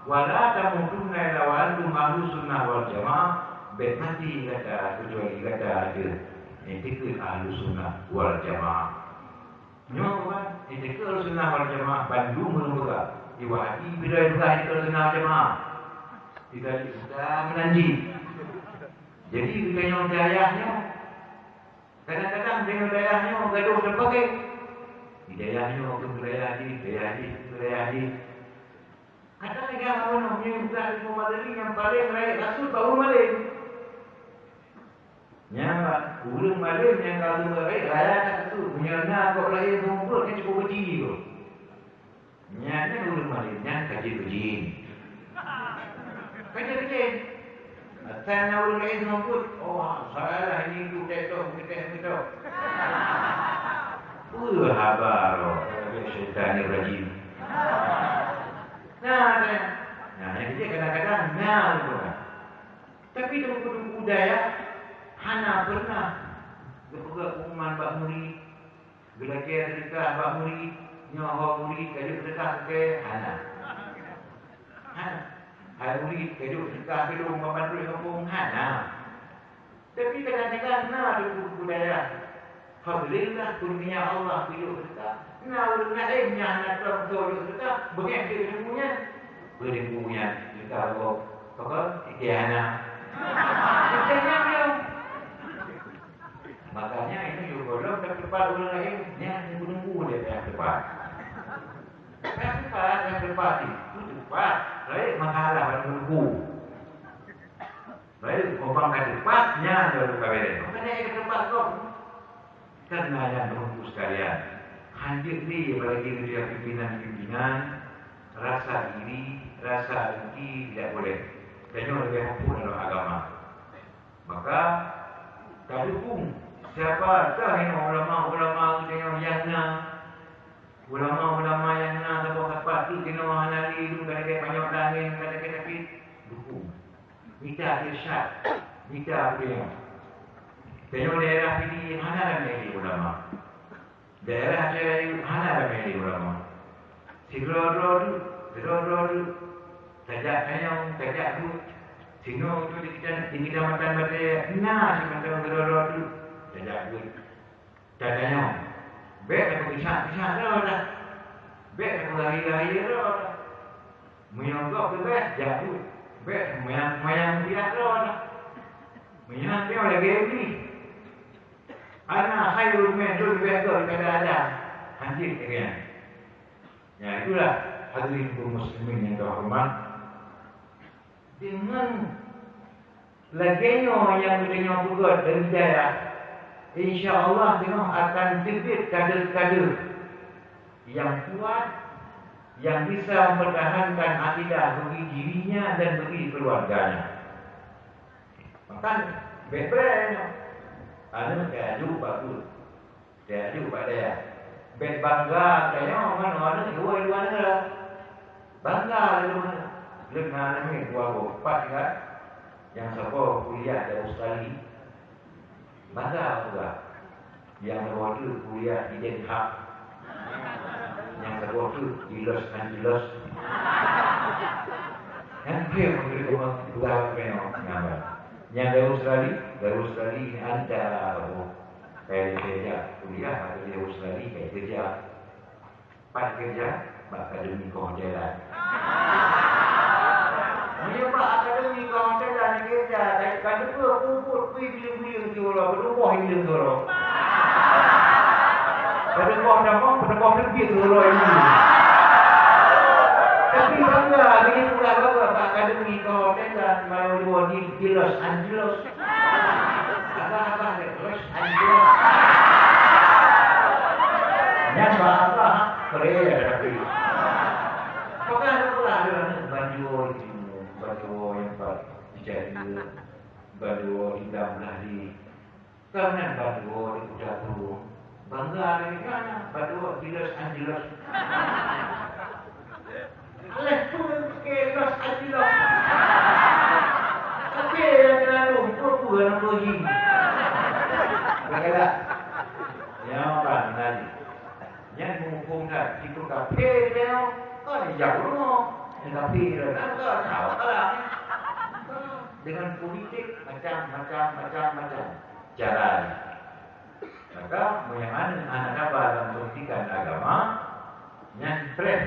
"Wa la tamutunna illa wa antum Ahlussunnah wal Jamaah," bèk maté gata keucuali gata deuh nyang dikeue Ahlussunnah wal Jamaah. Nyoe keuban, nyang dikeue Ahlussunnah wal Jamaah bandum ureueng peugah, di Wahabi bidai peugah dikeue Ahlussunnah wal Jamaah. Di Galih Suka meunan jih. Jadi, geutanyoe dayah nyoe, kadang-kadang deungon dayah nyoe gadoh dan pakék. Di dayah nyoe keu dayah jih, dayah jih keu dayah jih. Kadang-kadang awaknyan meunyoe bukan ilmu malém nyang paleng rayeuk rasut bak ureueng malém. Nyan bak ureueng malém nyang ka ureueng rayeuk raya that rasut. Meunyoe na kok laén seumeubeuet nyan cukôp beuji tu. Nyan, nyan ureueng malém, nyan ka jeuet keu jin. Ka jeuet keu jin. Asai na ureueng laén seumeubeuet, oh, salah nyan tu, teuh toh, geuteh meutoh. Peue haba roh, ka lagèe syaitan. Syaitanir rajim. Nah, nah, nah, jadi kadang-kadang nah, gitu kan. Tapi teungku-teungku dayah hana pernah geupeugah pengumuman bak murit, geulakée seudeukah bak murit, nyoe ho murit ka jeuet seudeukah keu kayée, hana. Hana. Hai murit, ka jeuet seudeukah keu lôn ban peuet gampông, hana. Tapi kadang-kadang na teungku-teungku dayah, alhamdulillah, kurnia Allah geuyue seudeukah. Na ureuëng laén nyang hana tom-tom jeuet seudeukah, beungéh teuk teungku nyan. Beudeungku nyan, seudeukah lom. Pakon? Iké hana. Iké hana. Makanya ini juga gohlom teupat ureuëng laén, nyan teungku-teungku lé payah teupat. Payah teupat, payah teupat itu teupat. Laén masalah pada teungku. Baik, umpama ka teupat, nyan baru ka beres. Maka dia ka teupat kok. Karena nyan teungku sekalian, hanjeuet lé apalagi ketika pimpinan-pimpinan rasa iri, rasa dengki tidak boleh. Tanyoe leubeh muphom dalam agama. Maka tadukung siapa tah nyang ulama-ulama nyang na, ulama-ulama nyang na saboh sapat tu keunoe hana lé dum ka lagée panyöt langét, ka lagée sakét, dukung. Mita irsyad, mita peunyoe. Tanyoe daerah Pidie hana ramé lé ulama. Daerah Aceh Rayeuk hana ramé lé ulama. Sidroe-droe teuk, sidroe-droe teuk. Tajak tanyong, tajak buet. Sinoe tu di kita, di Kecamatan Batée na simantong sidroe-droe teuk. Tajak buet. Tatanyong, bék tapeugisa-gisa droe dah. Bék tapeurahi-rahi droe dah. Meunyoe gob leubeh, jak buet. Bék meumayang-mayang biak droe dah. Meunyoe nyoe lagée Iblih. Ana khairun min, lôn leubeh göt daripada Adam. Hanjeuet lagée nyan. Ya, itulah hadirin kaum muslimin yang terhormat. Dengan lagée nyoe nyang geutanyoe peugét dari daerah, insya Allah teungoh akan teubiet kader-kader nyang kuat, nyang bisa mempertahankan akidah bagi dirinya dan bagi keluarganya. Maka, bék breng nyoe. Aneuk laju bagus. Laju bak dayah. Bék bangga tanyoe ngon aneuk luwa-luwa nanggroe. Bangga laju aneuk. Leueng na aneuk dua boh, pat tinggai. Nyang saboh kuliah di Australia. Bangga peugah. Nyang saboh tu kuliah di Den Haag. Nyang saboh tu di Los Angeles. Nyan pih meukeureubeuen peugah keu nyoe. Nyang dari Australia, dari Australia ni antara boh. Kai keureuja kuliah atau di Australia kai keureuja. Pat keureuja bak akademi kehotelan. Meunyoe bak akademi kehotelan keureuja, kai ka teupeue puput kui bileueng-bileueng siuroe, beudôh boh bileueng siuroe. Beudôh boh tamong, beudôh boh teubiet siuroe ilmu. Tapi bangga, geupeugah bangga bak akademi kehotelan, malam dua di, di Los Angeles. Abah-abah deh, terus anjing. Nyan bah abah, keren ya, tapi. Apakah ada pula ada anak banjua di sini, banjua yang empat di Jawa, banjua di Damlah di. Karena banjua di Kuta Krueng. Bangga lagi kan, banjua di Los Angeles. Alah pun ke Los Angeles. Tapi yang terlalu, pura-pura nak pergi. Baiklah. Ya, Pak, nanti. Nyan muphom that, itu kafé dia, kan jauh rumah. Tapi dia kan, kan, tahu kan. Dengan politik macam-macam, macam-macam cara. Maka, meunyoe aneuk hana sabar lam peundidikan agama, nyan preh.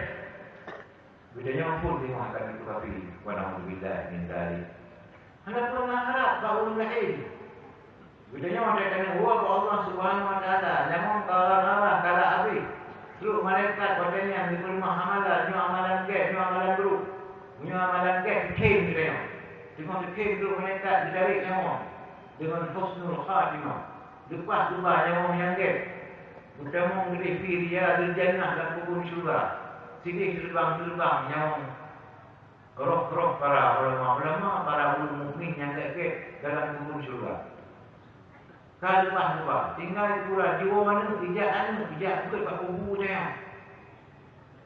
Geutanyoe pun teungoh akan jitukapi, wa na'udzubillah min dzalik. Hana peureunah harab bak ureueng laén. Geutanyoe watée taneuk woe bak Allah Subhanahu wa Taala, nyawöng ka rara, ka rab abéh. Trok malaikat watée nyan geupeuleumah amalan, nyoe amalan gét, nyoe amalan brôk. Nyoe amalan gét, teukhém geutanyoe. Teungoh teukhém trok malaikat geutarek nyawöng deungon husnul khatimah. Leupah geuba nyawöng nyang gét. Geutamong leubeh pi riyadhil jannah lam kebun syeuruga. Sideh teureubang-teureubang nyawöng roh-roh para ulama-ulama, para ureueng mukmin nyang gét-gét dalam kebun syeuruga. Ka leupah-leupah, tinggai pura jiwoe aneuk, ijak aneuk, ijak beuet bak kubu nyan.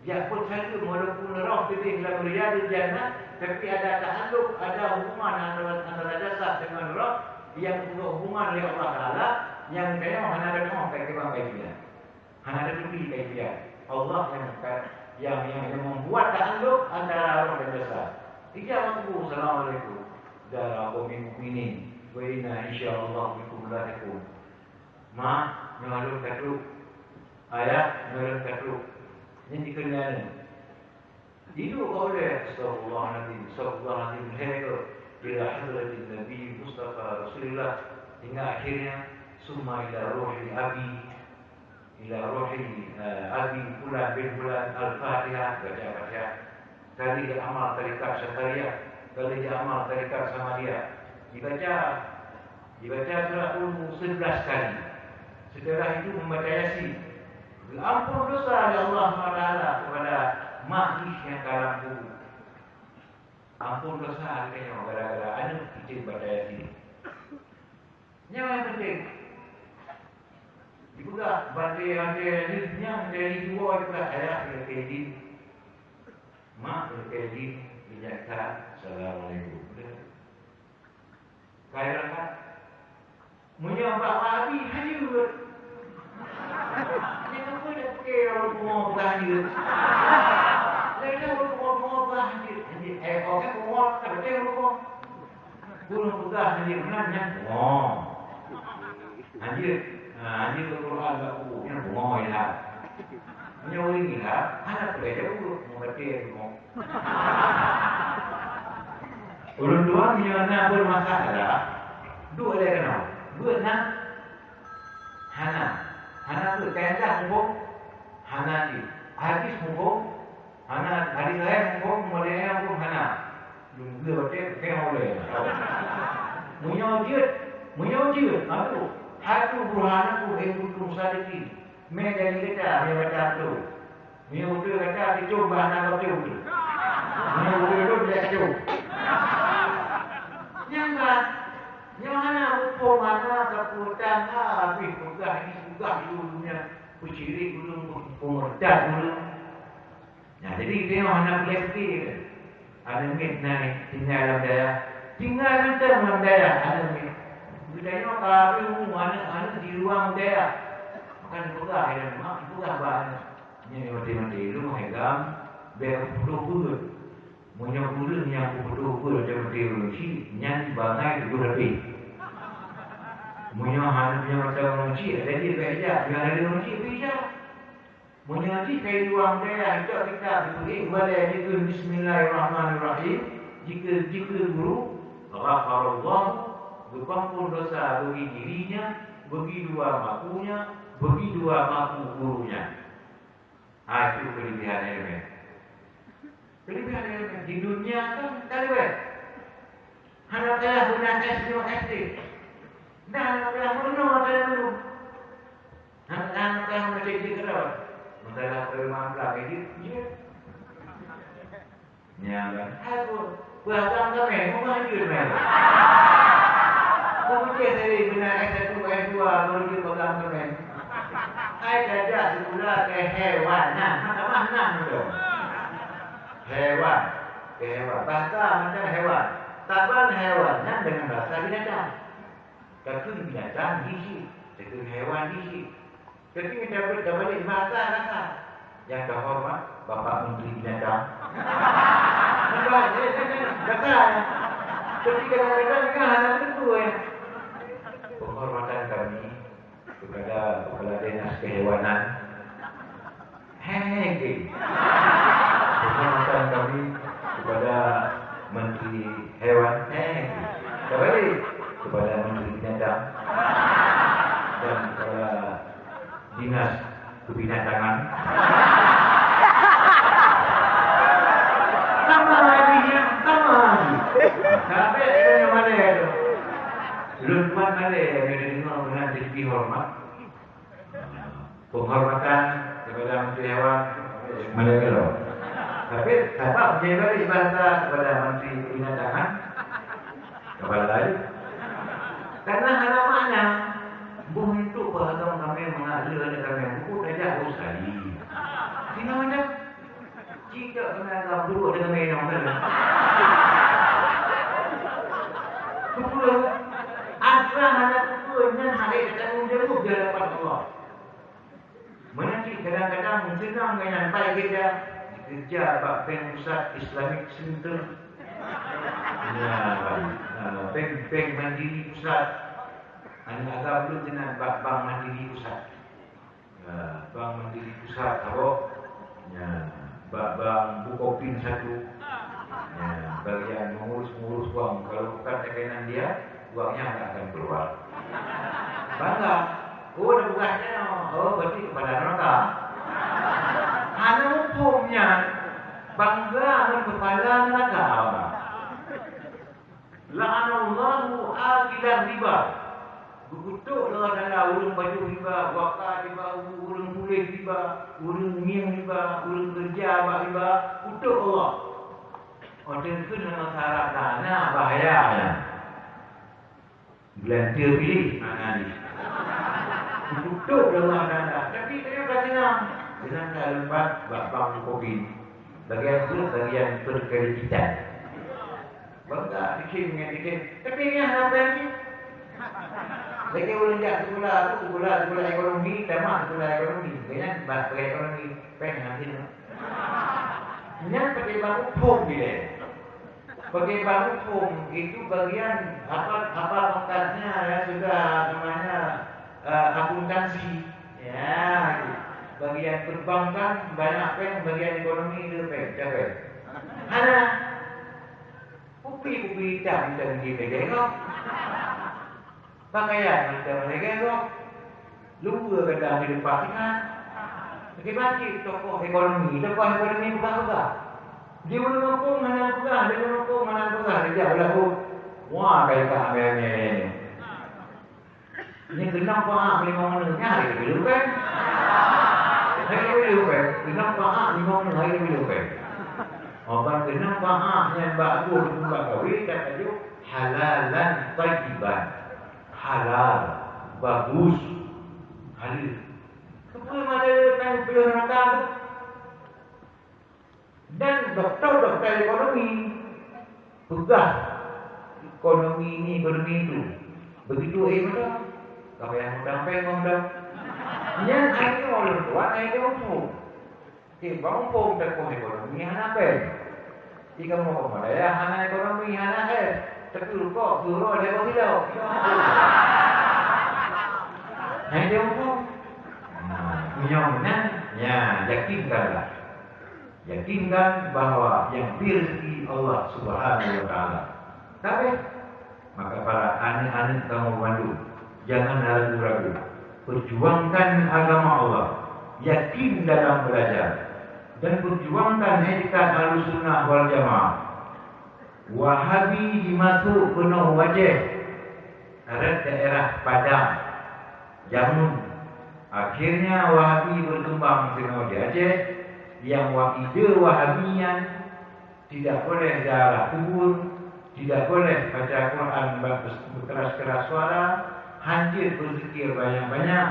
Jak peuet saleuem, walaupun roh keudeh lam riyadul jannah, tapi ada ta'alluq, ada hubungan antara, antara jasad dengan roh yang peugah hubungan lé Allah Taala, nyang tanyoe hana teurimong kai kiban kai dia. Hana teutubi kai dia. Allah yang, yang, yang membuat ta'alluq antara roh dan jasad. Ija meuteupeu, "Assalamualaikum, dara qaumin mukminin, wa inna insyaallah bikum lahiqun." Mak, nyoe lôn ka trok. Ayah, nyoe lôn ka trok. Nyan dikeue nyan. Iduek ka ulèe, "Astagfirullahalazim, astagfirullahalazim," lhèe goe, "ila hadratin Nabi Mustafa Rasulillah," hingga akhirnya, "Summa ila ruhi abi, ila ruhi, eh, abi fulan bin fulan, Al-Fatihah," baca Fatihah. Ka lheueh jiamal tarekat Syatariyah, ka lheueh jiamal tarekat Samadiyah. Dibaca, dibaca surah Al-Mulk sebelas kali. Setelah itu membaca Yasin. Diampun dosa oleh Allah Subhanahu Wa Taala kepada mak jih nyang ka lam kubu. Ampun dosa lagèe nyoe gara-gara aneuk cicém baca Yasin. Nyan nyang penting. Dipeugah, batèe-batèe Yasin nyan dari dua dipeugah, ayah keuneuk keu idin, mak keuneuk keu idin, dinyatakan, "Assalamualaikum." Udah. Kaya rangkat. Meunyoe bak Wahabi, hanjeuet. Nyan peue dak pike ureueng pungo peugah hanjeuet? Lé ureueng pungo-pungo peugah hanjeuet. Hanjeuet, eh, oh, kan pungo, kan beutôi ureueng pungo. Ureueng peugah hanjeuet meunan nyan pungo. Hanjeuet, ha, hanjeuet Al-Quran bak kubu, nyan pungo ilham. Meunyoe ureueng ilham, hana peugah jaweueb, meungaté pungo. Ulôn tuan meunyoe na bermasalah, duek lé keunoe. Beuet na? Hana. Hana beuet. Kaidah muphom? Hana jih. Hadis muphom? Hana. Hadis laén muphom? Model muphom? Hana. Lôn geuh watèe keu ulèe. Meunyoe jeuet, meunyoe jeuet, aduh, hatu burhanakum in kuntum sadiqin. Mé dari gata, mé baca beutôi. Meunyoe beutôi gata, teucok bah na gata beutôi. Meunyoe beutôi lôn, lé teucok. Nyang ka, nyoe hana muphom, hana sapeue, tang habéh peugah ini, peugah itu, dunia peucirik ulôn, peumurtad ulôn. Nah, jadi geutanyoe hana peureulèe pike. Aneuk miet na tinggai lam dayah, tinggai mantong lam dayah aneuk miet. Geutanyoe ka habéh umu aneuk-aneuk di luwa dayah. Maka dipeugah lé mak, dipeugah bak aneuk. Nyan maté-maté lôn hai gam, bèk peutoh peue. Meunyoe ureueng nyang peutoh peue maté-maté ureueng chik, nyan bangai tujoh lapéh. Meunyoe hana, meunyoe mata ureueng chik, ada jih bèk jak, meunyoe ada ureueng chik, bèk jak. Meunyoe jih ka i luwa dayah, icok kitab, jipeuék u balèe, jikheun, "Bismillahirrahmanirrahim," jikheun, jikheun guru, ghafarallahu, geupeuampôn dosa bagi dirinya, bagi dua makunya, bagi dua maku gurunya. Ha, itu kelebihan ilmu. Kelebihan ilmu. Di dunia kan tak boleh. Hana payah guna S dua S D. Dah hana payah meureunoe ata dulu. Hana, hana payah meureunoe jeuet keudroe. Masalah perumahan pelang jeuet, jeuet. Nyan kan. Hai pun, peugah tamèh, meuah jeuet meuah. Peue jeuet tadi guna S satu, S dua, baru jeuet peugah tamèh. Hai tajak sikula keu hewan. Nah, maka mah nang tu. Hewan. Keu hewan. Bahasa macam hewan. Saban hewan nyan dengan bahasa binatang. Takheun binatang jih cit, takheun hewan jih cit. Tapi meunyoe tabalek bahasa rasa. Nyang teuhoreumat Bapak Menteri Binatang. Nampak? Jadi, jadi, rasa. Tapi kadang-kadang kan hana tentu, eh. Penghormatan kami kepada Kepala Dinas Kehewanan. Hei, hei. Penghormatan kami kepada Menteri Hewan. Hei, hei. Kembali kepada Menteri Binatang dan Kepala Dinas Kebinatangan. Sama lagi, ya, sama lagi. Sampai ke mana itu? Lukman ada yang dengar dengan lebih hormat. Penghormatan kepada Menteri Hewan, Malaya Gelo. Tapi, siapa menjadi balik bahasa kepada Menteri Perdagangan? Kepala lain. Karena hana makna. Boh untuk pahagam kami mengalir ada kami buku tajak sekali. Sehingga mana? Tidak kena agam buruk dengan main orang lain. Kupeue? Asal hana kupeue nyan hana tanggong jaweueb di hadapan Allah. Meunan cit kadang-kadang seunang ngon nyan pai keureuja, keureuja bak bank pusat Islamic Center. Ya, ah, bank, bank Mandiri Pusat. Aneuk agam lôn keunan bak Bank Mandiri Pusat. Ya, Bank Mandiri Pusat saboh. Ya, bak Bank Bukopin satu. Ya, bagian mengurus-mengurus wang. Kalau bukan teukenan dia, wangnya nggak akan keluar. Bangga. Oh, ada tugasnya. Oh, berarti kepala neraka. Hana muphom nyan. Bangga ngon kepala neraka. La'anallahu akilar riba. Geukutok Allah Taala ureuëng pajoh riba, waka riba, ureuëng puléh riba, ureuëng ngieng riba, ureuëng keureuja bak riba, kutok Allah. Óh teukheun lam masyarakat na bahaya nyan. Geulanteue piléh makna jih. Geukutok lé Allah Taala. Tapi tanyoe ka seunang. Seunang ka leumpat bak bank Covid. Bagian tu, bagian perkreditan. Bangga dikit ngon dikit. Tapi nyan hana péng jih. Lagèe ureueng jak sikula tu, sikula, sikula ekonomi, tamat sikula ekonomi. Nyan bak sikula ekonomi, péng hana jih. Nyan pakai bank muphom bilèe. Pakai bank muphom itu bagian apa, apa pangkatnya ya, sudah namanya, eh, akuntansi. Ya, itu. Bagian perbankan banyak péng, bagian ekonomi itu péng, siapa? Hana. Kupi-kupi itam, itam di meja kau. Pakaian macam lagèe gob. Lupa kadang di tempat tinggal. Sakit-sakit tokoh ekonomi, tokoh ekonomi peugah-peugah. Di ureueng gampông hana peugah, di ureueng gampông hana peugah, di jak belaku. Wah, kaya ka amai-amai ni. Ni keunong paak limong nyoe, hai leubeh-leubeh. Hai leubeh-leubeh. Keunong paak limong nyoe, hai leubeh-leubeh. Oh, ban keunong paak nyang bak buet, bak kawé, tak tajuk halalan thayyiban. Halal, bagus, halal. Keupeue mata tanyoe peuleueh rata tu? Dan doktor-doktor ekonomi peugah ekonomi ni, ekonomi tu. Begitu, eh, mata, ka payah mudang péng, mudang. Nyan akhé ulôn tuan, akhé muphom. Oke, bang muphom tokoh ekonomi hana péng. Di kamoe-kamoe dayah hana ekonomi, hana péng. Tapi rukok, guro, lewat kilo. Hai dia muphom. Nah, meunyoe meunan, nya, yakinkanlah. Yakinkan bahwa yang bri rezeki Allah Subhanahu wa Taala. Tapi Maka para aneuk-aneuk kamoe bandum, jangan ragu-ragu. Perjuangkan agama Allah, yakin dalam belajar, dan perjuangkan etika Ahlussunnah wal Jamaah. Wahabi dimasuk keunoe u Aceh, rot daerah Padang, Jamun. Akhirnya Wahabi berkembang keunoe di Aceh, nyang wa-, ide Wahabi nyan tidak boleh ziarah kubur, tidak boleh baca Quran ba-, berkeras-keras suara, hanjeuet berzikir banyak-banyak,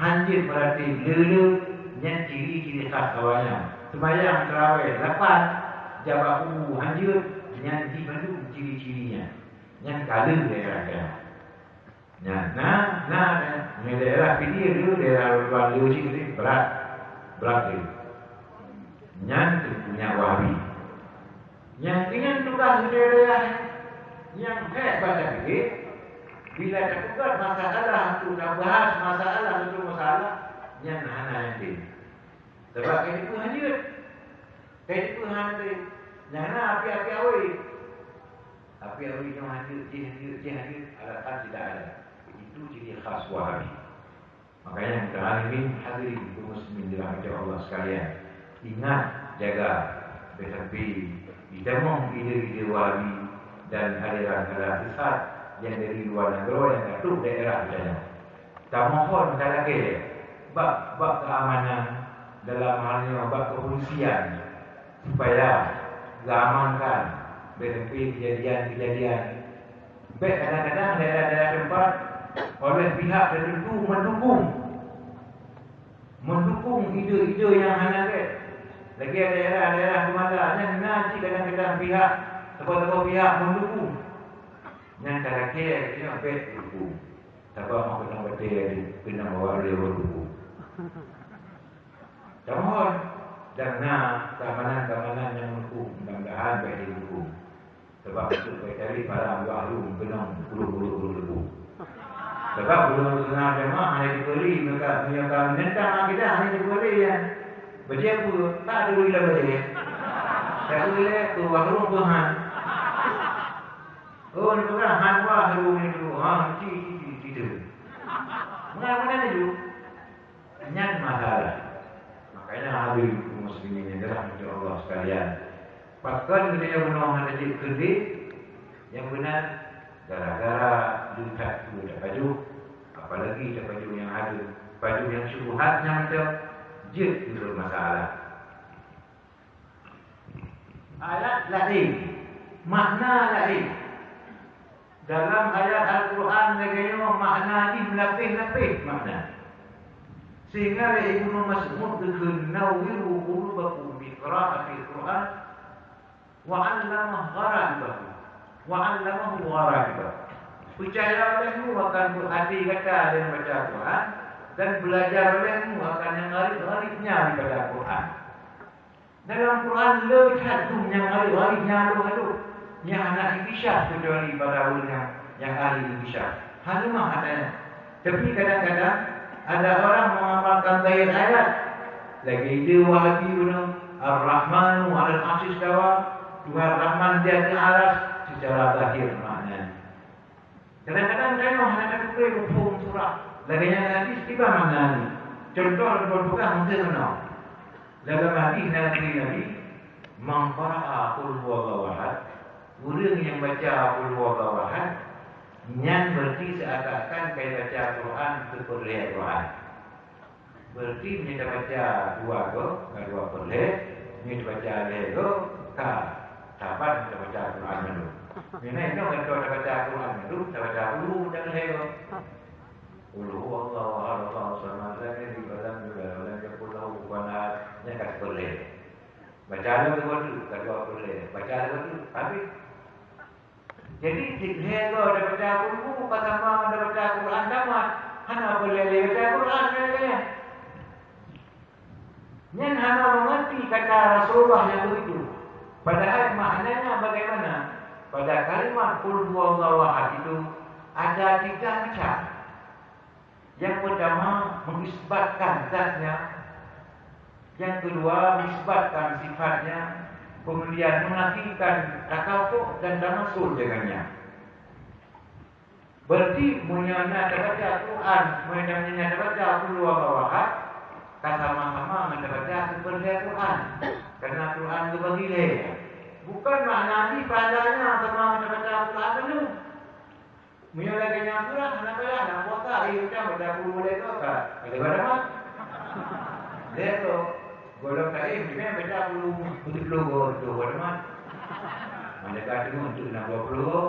hanjeuet meuratéb le-le, nyan ciri-ciri khas awaknyan. Seumayang tarawih lapan, jak bak kubu hanjeuet, nyan jih bandum ciri-ciri nyan. Nyan ka le daerah nyan. Nyan, na, na, na, nyan daerah Pidie tu, daerah Luan Liu cit tadi, brat. Brat tu. Nyan tu punya Wahabi. Nyan, nyan tugaih daerah nyang hék bak tapiké, bila tapeugah masalah tu, tabahas masalah tu masalah, nyan hana yakin. Sabab ka jipeuhanjeuet. Ka jipeuhanjeuet. Nyan na api-api awé. Api awé nyoe hanjeuet, jih hanjeuet, jih hanjeuet, alasan tidak ada. Itu ciri khas Wahabi. Makanya, muta'alimin, hadirin kaum muslimin dirahmati Allah sekalian, ingat, jaga, bèk sampai jitamong ide-ide Wahabi dan aliran-aliran sesat yang dari luar nanggroe yang ka trok daerah geutanyoe. Tamohon talakèe bak, bak keamanan, dalam hal nyoe bak kepolisian, supaya geuamankan dari kejadian-kejadian. Bèk kadang-kadang daerah-daerah teumpat oleh pihak tertentu mendukung, mendukung ide-ide yang hana gèt. Lagèe daerah-daerah Teumada nyan na cit kadang-kadang pihak, saboh-saboh pihak meudukung. Nyan cara kèe geutanyoe bèk dukung. Sabab meukeunong batèe keunong awak lé ureueng dukung. Tamohon, dan na keamanan-keamanan nyang meudukung, mudah-mudahan bèk didukung. Sabab untuk bèk cari barang buah lôn keunong ureueng-ureueng dukung. Sabab ulôn seunang jamaah hana jipeuri, maka meunyoe ka menentang akidah hana jipeuri nyan. Berarti apa? Tak ada ureueng lam badan. Tak ada ureueng tu, wah, ureueng Tuhan. Oh, ni peugah, han wah, ureueng itu. Ha, ci, ci, ci, ci, ci. Mengapa nak laju? Nyan masalah. Makanya hadirin kaum muslimin yang dirahmati Allah sekalian. Pakon geutanyoe bunoe hana jeuet keudeh, nyang beuna gara-gara leukat peue tapajoh, apalagi tapajoh nyang hadeueng, pajoh nyang syubhat nyan mantong jeuet timbul masalah. Ayat laén, makna laén. Dalam ayat Al-Quran lagèe nyoe makna jih meulapéh-lapéh makna. Sehingga lé Ibnu Mas'ud geukheun, "Nawwiru qulubakum bi qiraatil Quran wa 'allama gharaibah, wa 'allamahu gharaibah." Peucaya olehmu akan até gata dan baca Quran, dan belajar olehmu akan nyang gharib-gharibnya daripada Quran. Dalam Quran le that dum nyang gharib-gharib nyan aloh-aloh, nyang hana inkishaf keucuali pada ureueng nyang, nyang ahli inkishaf. Hana mah katanya. Tapi kadang-kadang ada orang mengamalkan zahir ayat. Lagèe ide Wahabi bunoe, "Ar-Rahmanu 'alal 'arsy istawa", Tuhan Rahman di atas aras secara zahir maknanya. Kadang-kadang tanyoe hana tateupeue muphom surah. Lagèe nyan hadis kiban makna nyan. Cuntoh lôn peugah meukeue meunoe. Dalam hadis na geukheun Nabi, "Man qara'a qul huwallahu ahad", ureueng nyang baca qul huwallahu ahad, nyan berarti seakan-akan ka baca Quran keu peureulèe Quran. Berarti meunyoe tabaca dua go, ka dua peureulèe, meunyoe tabaca lhèe go, ka saban tabaca Quran mandum. Meunyoe inong gantoe tabaca Quran mandum, tabaca ulu dan lhèe go. Qul huwallahu ahad, Allahus samad, lam yalid walam yulad, walam yakul lahu kufuwan ahad. Nyan ka peureulèe. Baca lom dua puluh, ka dua puluh lhèe. Baca dua puluh, habis. Jadi, lhèe goe tabaca Qul Hu, ka sama ngon tabaca Quran tamat. Hana peureulèe baca Quran lagèe nyan. Nyan hana mengerti kata Rasulullah yang begitu. Padahal maknanya bagaimana? Pada kalimat Qul Huwallahu Ahad itu ada tiga macam. Yang pertama, mengisbatkan zatnya. Yang kedua, mengisbatkan sifatnya. Kemudian, menafikan takafuk dan tamasul dengannya. Berarti, meunyoe na tabaca Quran, meunyoe na tabaca Qul Huwallahu Ahad, ka sama-sama ngon tabaca seupeureulee Quran. Karena Quran geubagi lhèe. Bukan makna jih pahalanya sama ngon tabaca Quran penuh. Meunyoe lagèe nyan surah, hana payah, na puasa, eh, macam baca Qul Huwallahu ka, ka lewat dah mat. Lhèe goe, gohlom ka, eh, macam baca Qul Hu, tujuh puluh goe, tujuh goe dah mat. Malaikat tu untuk enam puluh goe.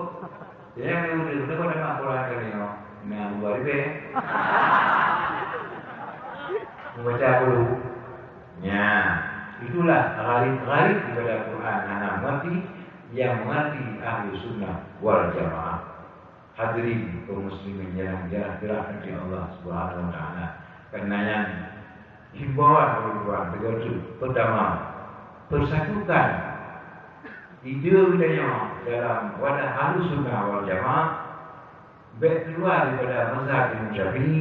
Jadi, yang dia udah, udah pada mat Quran kali ni, oh. Nah, dua ribu. Membaca Qul Hu. Ya, itulah gharib-gharib daripada Quran. Hana mengerti, yang mengerti ahli sunnah wal jamaah. Hadirin kaum muslimin yang dirahmati Allah Subhanahu wa taala. Karena nyan himbauan ulôn tuan begitu. Pertama, persatukan ide geutanyoe dalam wadah Ahlussunnah wal Jamaah, bèk keluar daripada mazhab Imam Syafi'i,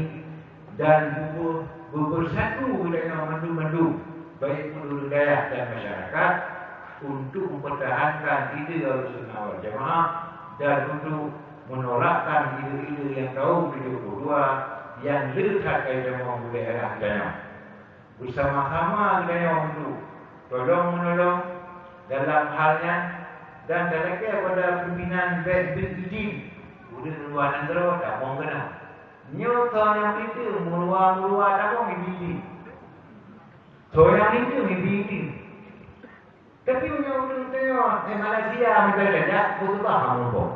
dan beu-, beubeusatu geutanyoe mandum-mandum, baik ureueng dayah dan masyarakat, untuk mempertahankan ide Ahlussunnah wal Jamaah dan untuk menolakkan ide-ide nyang kaum tujuh puluh dua nyang le that ka jitamong u daerah geutanyoe. Beusama-sama geutanyoe untuk tolong-meunolong dalam hal nyan, dan talakèe pada pimpinan bèk bri idin ureueng luwa nanggroe tamong keunoe. Nyoe soe nyang meulinteung meuluwa-meuluwa tamong ibi idin. Soe nyang meulinteung ibi idin. Tapi meunyoe ureueng tanyoe, eh, Malaysia meusaja, beuteupeue hana muphom.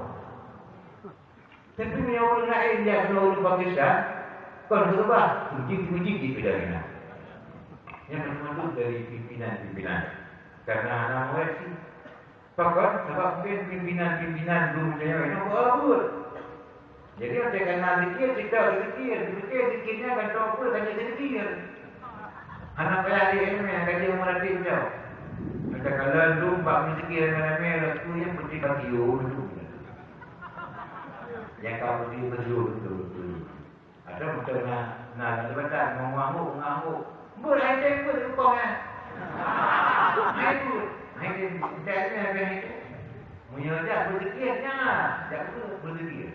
Tapi meunyoe ureueng laén jak keunoe ureueng Pakistan, kon beuteupeue, meujieb-meujieb jipeudagang. Nyan meunan dari pimpinan-pimpinan. Karena hana mulai sih. Pakon? Sabab mungkin pimpinan-pimpinan dum nyoe inong keu buet. Jadi, watée ka na zikir, cit ka zikir. Zikir, zikir nyan gantoe peue ka jeuet zikir. Hana payah di ilmu nyang ka jeuet meuratéb jauh. Maka kalau dum bak zikir ramé-ramé, laju nyang penting bagi yo dum. Nyang ka penting bagi yo betul-betul. Ada beutôi na, na jabatan, mau ngamuk, ngamuk. Buet hai tem, buet rukong, eh. Hai buet, hai tem, buet hai tem. Meunyoe jak beuzikir, nyan, jak beuzikir.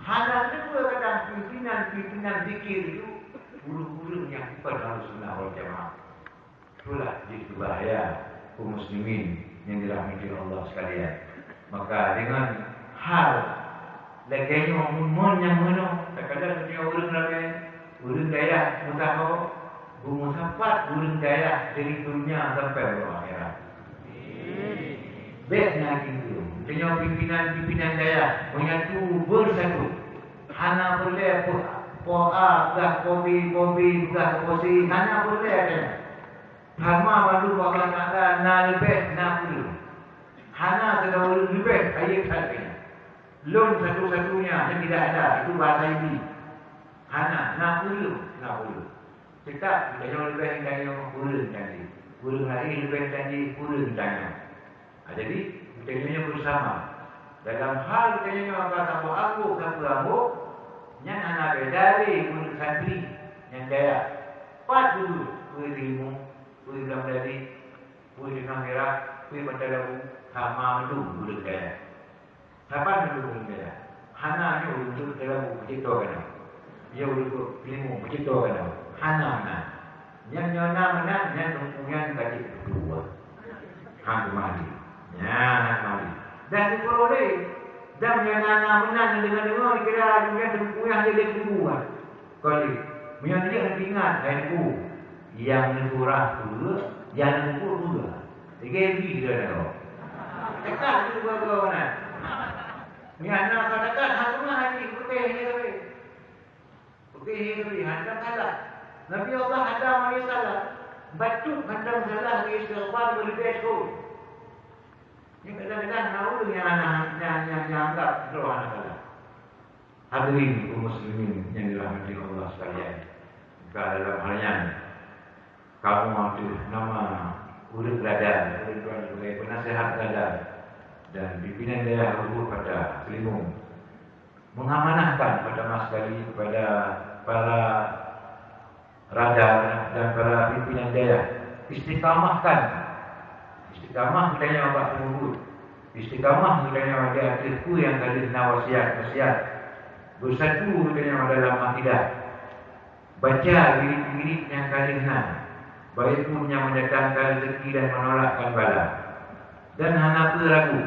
Hana teupeue kadang pimpinan-pimpinan zikir itu ureuëng-ureuëng nyang bukan Ahlussunnah wal Jamaah. Itulah jeuet keu bahaya kaum muslimin nyang dirahmati Allah sekalian. Maka dengan hal lagée nyoe, mon nyang meunoe, takadang meunyoe ureuëng ramé, ureuëng dayah meusaho, beumeusapat ureuëng dayah dari dunia sampai uroe akhirat. Bék na kitu. Meunyoe pimpinan-pimpinan dayah menyatu beusatu, hana peureulée po, po A peugah po B, po B peugah po C, hana peureulée keu nyan. Sama mandum Allah Taala na leubeh na peue. Hana sidroe ureuëng leubeh kayém that keu nyan. Lôn satu-satunya, dan tidak ada, itu bahasa Iblis. Hana, na peue, na peue. Tetap geutanyoe leubeh geutanyoe ureuëng tadi. Ureuëng laén leubeh tadi ureuëng tanyoe. Ha, jadi, geutanyoe nyoe beusama. Dalam hal geutanyoe nyoe ka saboh anggô, sapeue anggô, nyan hana beda lé ureuëng santri nyang dayah. Pat dulu, ureuëng Teurimong, ureuëng Lam Dadi, ureuëng Teunang Mirah, ureuëng Mata Labu, sama mandum ureuëng dayah. Saban mandum ureuëng dayah. Hana nyoe ureuëng Mata Labu peucit toh keunoe. Nyoe ureuëng Teurimong peucit toh keunoe. Hana, hana. Nyan nyoe na meunan, nyan teungku nyan ka jeuet keu tuha. Han teuma lé. Nyan han teuma lé. Dan dikeureuh lé. Dan meunyoe na, na meunan deungoe-deungoe dikira lagée nyan teungku nyan lé lé keu tuha. Kon lé. Meunyoe neujak neuingat, hai teungku, nyang neusurah peue, nyang neupeubuet peue. Lagée bi lé nyoe. Dekat tu dua-dua meunan. Meunyoe hana ka dekat, han teuma lé, putih lé. Oke, hantom salah. Nabi Allah Adam alaihissalam bacut hantom salah di istighfar meulibée thon. Ni kadang-kadang na ureuëng nyang, nyang, nyang, nyang anggap droe hana salah. Hadirin kaum muslimin yang dirahmati Allah sekalian. Maka dalam hal nyan, kamoe ateueh nama ureuëng rada, ureuëng tuan sebagai penasihat rada dan pimpinan dayah Rubuh Pata Teurimong, mengamanahkan pertama sekali kepada para rada dan para pimpinan dayah, istiqamahkan. Istiqamah geutanyoe bak peungeut. Istiqamah geutanyoe di ateueh peue nyang ka lheueh na wasiat-wasiat. Beusatu geutanyoe dalam akidah. Baca wirid-wirid nyang ka lheueh na, baik pun nyang mendatangkan rezeki dan menolakkan bala. Dan hana peue ragu,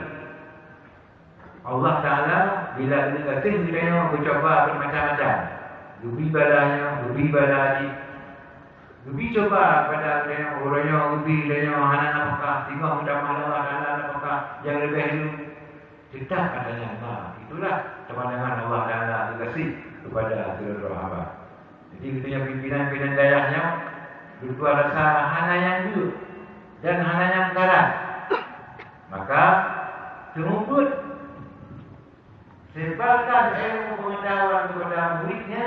Allah Taala bila geuneuk ateueh geutanyoe geucuba macam-macam. Geubri bala nyoe, geubri bala jih. Geubri cuba pada geutanyoe, uroe nyoe geubri geutanyoe hana nafakah, singoh geutamah lé Allah Taala nafakah nyang leubeh lom. Teutap ata nyan na. Itulah keumandangan Allah Taala geugaséh kepada sidroe-droe hamba. Jadi, geutanyoe pimpinan-pimpinan dayah nyoe, beudua rasa hana nyang jeuet dan hana nyang karat. Maka, teumubuet, sebarkan ilmu pengetahuan kepada muridnya,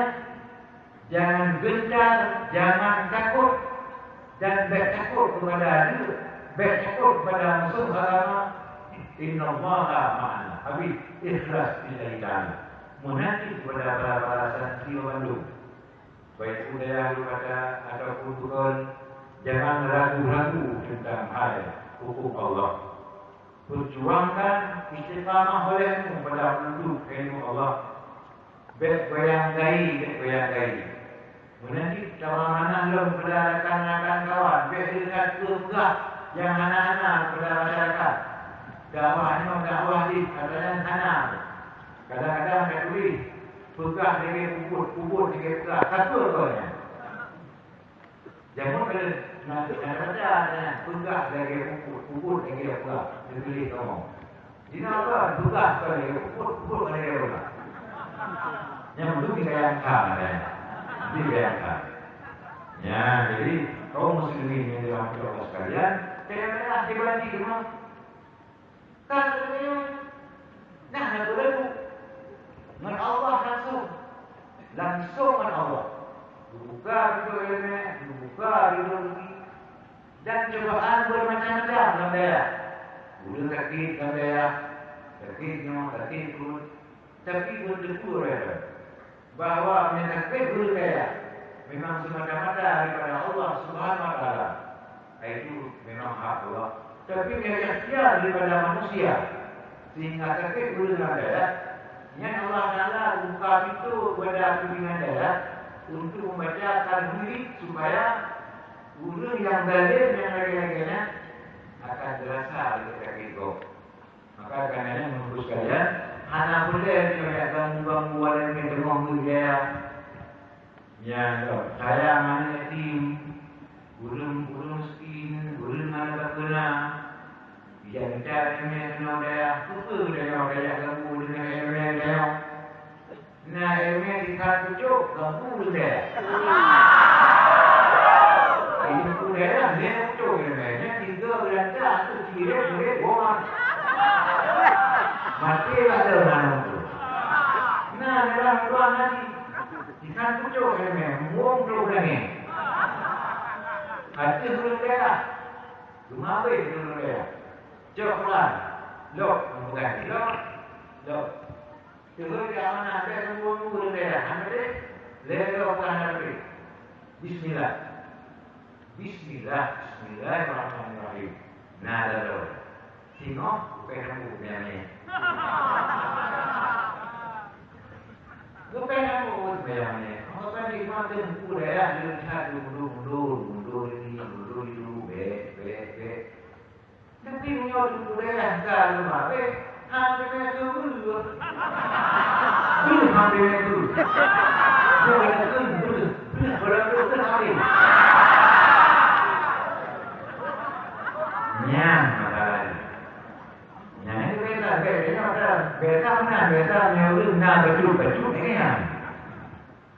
jangan gentar, jangan takut, dan bék takut kepada aneuk, bék takut kepada musuh agama. Innallaha ma'ana. Habis, ikhlas lillahi ta'ala. Meunan cit kepada para-para santri bandum. Baik budaya daripada ataupun bukan, jangan ragu-ragu tentang hal hukum Allah. Perjuangkan istiqamah olehmu pada menuntut ilmu Allah. Bék goyang gai, bék goyang gai. Meunan cit tamah manah lom pada rakan-rakan kawan, bék leukat peugah nyang hana-hana pada masyarakat. Dakwah nyoe dakwah jih, kata nyan hana. Kadang-kadang ka tuléh, peugah lagée puput, puput lagée peugah. Ka peue nyan? Jameun ka lheueh na, na baca nyan, peugah lagée puput, puput lagée peugah. Dituléh kamoe. Di na apa? Peugah ka lagée puput, puput ka lagée peugah. Nyan dulu di kayang ka, ada. Di kayang ka. Ya, jadi, Kaum muslimin yang dirahmati Allah sekalian, daerah-daerah dibagi rumah. Kan sebenarnya, nah, nak berlaku dengan Allah langsung. Langsung dengan Allah. Dibuka pintu ilmu, dibuka pintu rezeki. Dan cobaan bermacam-macam dalam daerah. Ureuëng sakit dalam daerah, sakit nyoe, sakit pun. Tapi beuteupeue bahwa meunyoe sakét ureuëng kaya memang semata-mata daripada Allah Subhanahu wa Taala, yaitu memang hak Allah. Tapi meunyoe ikhtiar daripada manusia, sehingga sakét ureuëng kaya, nyan Allah Taala buka pintu kepada pimpinan daerah untuk membacakan wirid supaya ureuëng nyang zalim nyang lagée-lagée nyan akan terasa sakét gob. Maka karenanya, Bapak Ibu sekalian, hana boleh kita ganggu-ganggu orang yang tengah bekerja. Ya, sayang anak yatim, ureuëng, ureuëng miskin, ureuëng hana terkena. Bijak-bijak remeh keunoe dayah, peue keuh tanyoe tajak ganggu deungon remeh-remeh tanyoe? Na émé di that pucôk, ganggu lé. Di teungku daerah, lé pucôk émé, nyan tiga beuranta, tu cirét, cirét, boh. Maté lah tu, na tu. Na daerah luwa nadi, di that pucôk émé, mueng trok beulangèe. Ateueh ureueng daerah, teuma abéh ureueng daerah. Cok pulang, lok, bukan lok, lok. Teuhôi di amanah, bèk ganggu-ganggu ureueng daerah. Hana deh. Lhèe droe ka hana deh. Bismillah. Bismillah. Bismillahirrahmanirrahim. Na laloe. Singoh, bukon ganggu miyueb-miyueb. Bukon ganggu miyueb-miyueb. Maka di rumah teungku daerah, dia lihat mundur, mundur, mundur ini, mundur itu, bèk, bèk, bèk. Tapi meunyoe teungku daerah ka leumbah, eh, han teumè keu beuh. Beuh han teumè keu. Beuh keu beuh, beuh beuh keu habéh. Nyan masalah nyan. Nyan biasa, biasa, biasa, biasa, biasa, ureueng na bacut-bacut, eh, nyan.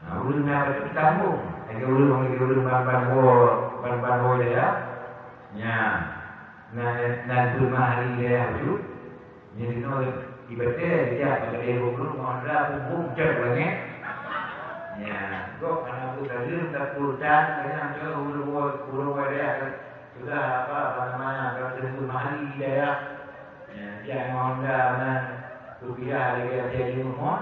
Ha, ureueng na bacut tanggung. Lagèe ureueng, lagèe ureueng ban, ban woe, ban, ban woe dayah. Nya. Na, na, na beumah hari dayah bacut. Nya jinoe ibadat, jak bak dayah ureueng, ngon da bumbong jak langèt. Nya, gob hana beusaleuem tapeutan, kanyang ureueng woe, ureueng woe dayah. Sudah apa, apa namanya, kalau sudah beumah hari dayah. Ya, dia ngon honda meunan rupiah lagèe dia jeuet ngon.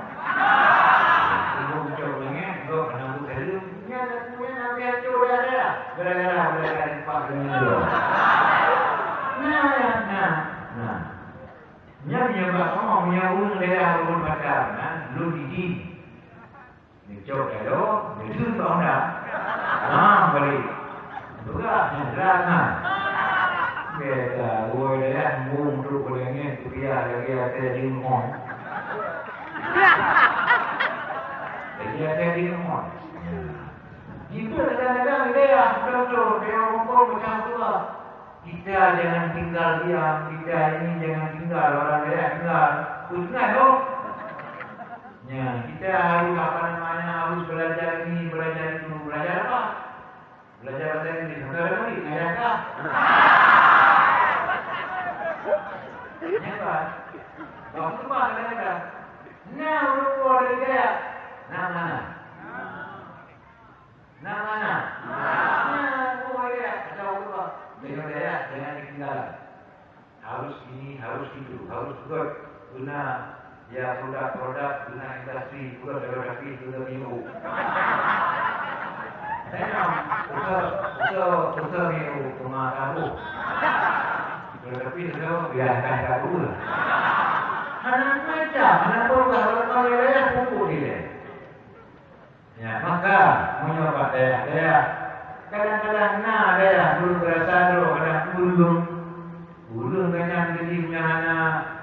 Tunggu muncul langèt, gob hana buet saleuem. Nyan aku nyan habéh cok dara-dara. Gara-gara, gara-gara dipak dengan dia. Nah, nah, nah. Nyan nyang bak soe, nyang ureueng daerah ureueng pacar, nah, lôn idin. Neucok gado, neuteun bak honda. Ah, balik. Beurah, beurah, nah. Beda, woe dayah, embung trok ulèe nyan, kupiah lagèe ateueh jeuem hon. Lagèe ateueh jeuem hon. Itu kadang-kadang dayah, betul-betul, dayah hongkong macam tu lah. Kita jangan tinggal diam, kita ini jangan tinggal, orang lain tinggal. Betul kan, oh? Ya, kita harus, apa namanya, harus belajar ini, belajar itu. Belajar apa? Belajar bahasa Inggris. Maka ada murid, ngajak kah? Ya, Pak. Waktu mah, kadang-kadang. Nah, ureueng dari gaya. Nah, mana? Nah, mana? Nah, oh, ya, ada Allah. Beliau dayah, jangan ditinggal. Harus ini, harus itu, harus betul. Guna, ya, produk-produk, guna industri, bukan dalam tapi guna minggu. Saya usaha, usaha, usaha minggu, cuma tahu. Tapi itu biarkan tak guna. Hana macam, hana produk, kalau kau dayah, pupuk dia. Ya, maka meunyoe bak dayah-dayah, kadang-kadang na dayah ureueng beurasa droe, kadang ureueng, ureueng ganyang jadi nyang hana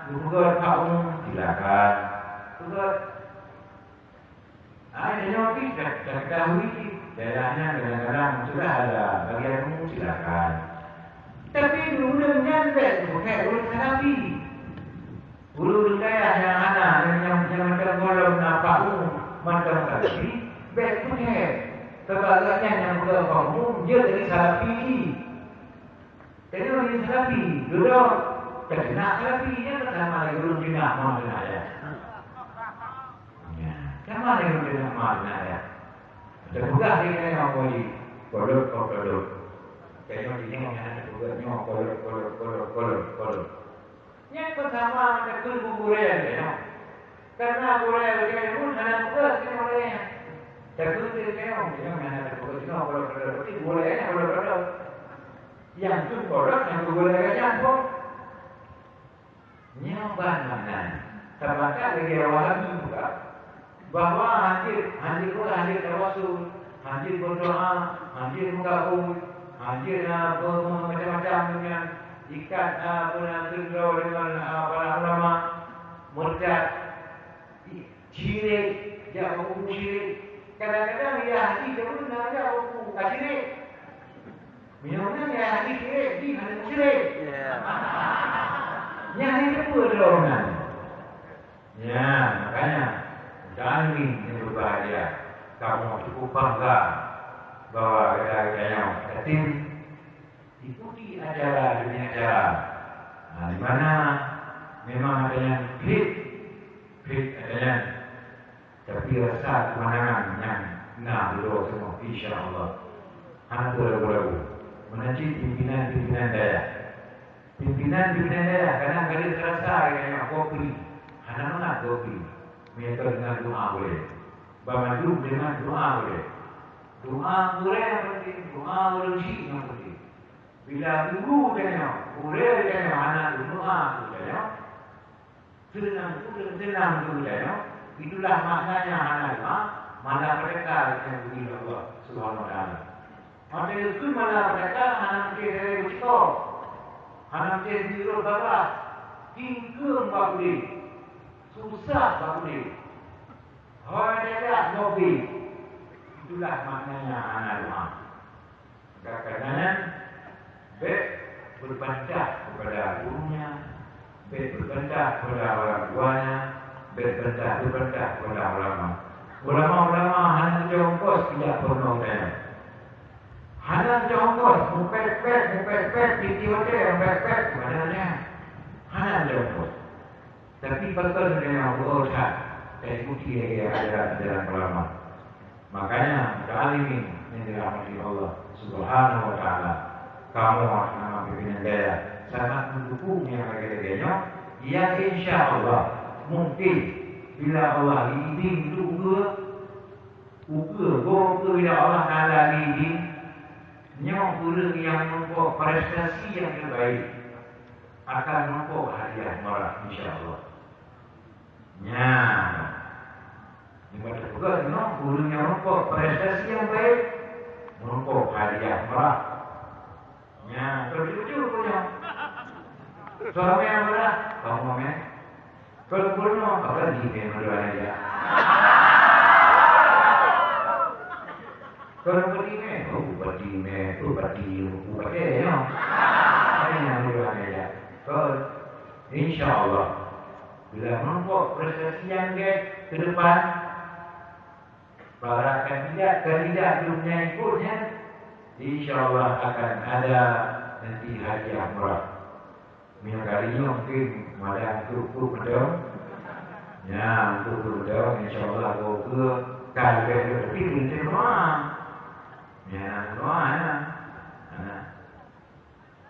geupeugöt hak umum, silakan. Peugöt. Hai, nyoe pih dah, dah ketahui cit, dayah nyan kadang-kadang sudah ada bagian umum, silakan. Tapi ureueng nyan bèk geupeugöt ureueng hanafi. Ureueng kaya nyang hana, nyang, nyang, nyang mantong gohlom na pahum mantong tadi, bèk peuthèe. Sabab gobnyan nyang peugah upah umum jeuet dari Salafi. Tanyoe di Salafi, dudoe teunak Salafi, nyan sama lagèe ureueng teunak, mon teunak ya. Ya, sama lagèe ureueng teunak, mon teunak ya. Teupeugah di tanyoe Abu Haji, kodok, kodok. Tanyoe di nyoe nyang teupeugah nyoe kodok, kodok, kodok, kodok, kodok. Nyan pun sama takheun keu gurèe lagèe nyoe. Karena gurèe lagèe nyoe pun hana peugah lagèe nyoe. Takheun lagèe nyoe, nyoe hana takheun lagèe nyoe, kalau, kalau, kalau, gurèe nyan kalau, kalau. Nyang tu kalau nyang gurèe lagèe nyan pun. Nyoe ban makna. Tabakat lagèe Wahabi buka. Bahwa hanjeuet, hanjeuet ulah, hanjeuet tawasul, hanjeuet meudoa, hanjeuet meugaul, hanjeuet na be-, macam-macam nyan, ikat, a, peue na keudroe deungon, a, para ulama, murtad, syirik, jak bak kubu syirik. Kadang-kadang ya hadis deungon na jak bak kubu ka syirik. Meunyoe nyan ya hadis syirik, jih hana syirik. Ya. Nyan ni teupeu droe nyan. Ya, makanya, muta'alim yang berbahagia, kamoe cukup bangga bahwa gata-gata nyoe yatim ikuti acara demi acara. Nah, di mana memang ada yang klik, klik ada yang, tapi rasa kemenangan yang na dulu semua, insya Allah. Hana ragu-ragu. Meunan cit pimpinan-pimpinan dayah. Pimpinan-pimpinan dayah kadang ka lheueh teurasa geutanyoe gob bri. Hana mangat gob bri. Meunyoe deungon doa boleh. Banmandum deungon doa boleh. Doa gurèe nyang penting, doa ureueng chik nyang penting. Bila guru geutanyoe, gurèe geutanyoe hana doa keu geutanyoe, seunang ureueng seunang keu geutanyoe, itulah maknanya hana doa, malapetaka geutanyoe bri lé Allah Subhanahu wa Taala. Watèe geukheun malapetaka hana mungken lagèe beucit, hana mungken jeuet babah, tingkeung bak udép, susah bak udép, hôi dada mobil. Itulah maknanya hana doa. Maka kareuna nyan, bèk beubantah keupada gurunya, bèk beubantah keupada orang tuanya, bèk bantah, beubantah keupada ulama. Ulama-ulama hana jeuet ongkos jak peurunoe tanyoe. Hana jeuet ongkos, mupèt-pèt, mupèt-pèt, piti watèe mupèt-pèt, padahai nyan hana jeuet ongkos. Tapi pakon geutanyoe beuôt that taikuti lagèe ajaran-ajaran ulama. Makanya, muta'alimin yang dirahmati Allah Subhanahu wa Taala, kamoe nama pimpinan dayah sangat mendukung nyang lagèe-lagèe nyoe, yang insya Allah mungkin bila Allah izin untuk ukeue, ukeue, go ukeue bila Allah Taala izin, nyoe ureueng nyang meurumpok prestasi nyang terbaik akan meurumpok hadiah murah, insya Allah. Nyan. Nyoe teupeugah nyoe, ureueng nyang meurumpok prestasi nyang baik, meurumpok hadiah murah. Nyan, beujujur pun nyoe. Suami nyang murah, kamoe mè. Kalau pun nyoe, apa lagi mè meudua ya? Kalau bupati mè, oh, bupati mè, bupati, bupati, ya. Apa yang meudua ya? Kalau, insya Allah, bila meurumpok prestasi nyang gèt ke depan, para kandidat-kandidat dunia ikutnya, insya Allah akan ada nanti hadiah murah. Meunyoe kali nyoe mungkin malam tu, tu beutôi. Ya, tu, tu beutôi. Insya Allah, tu, tu, ka leubeh, tapi mungkin doa. Ya, doa, ya. Nah.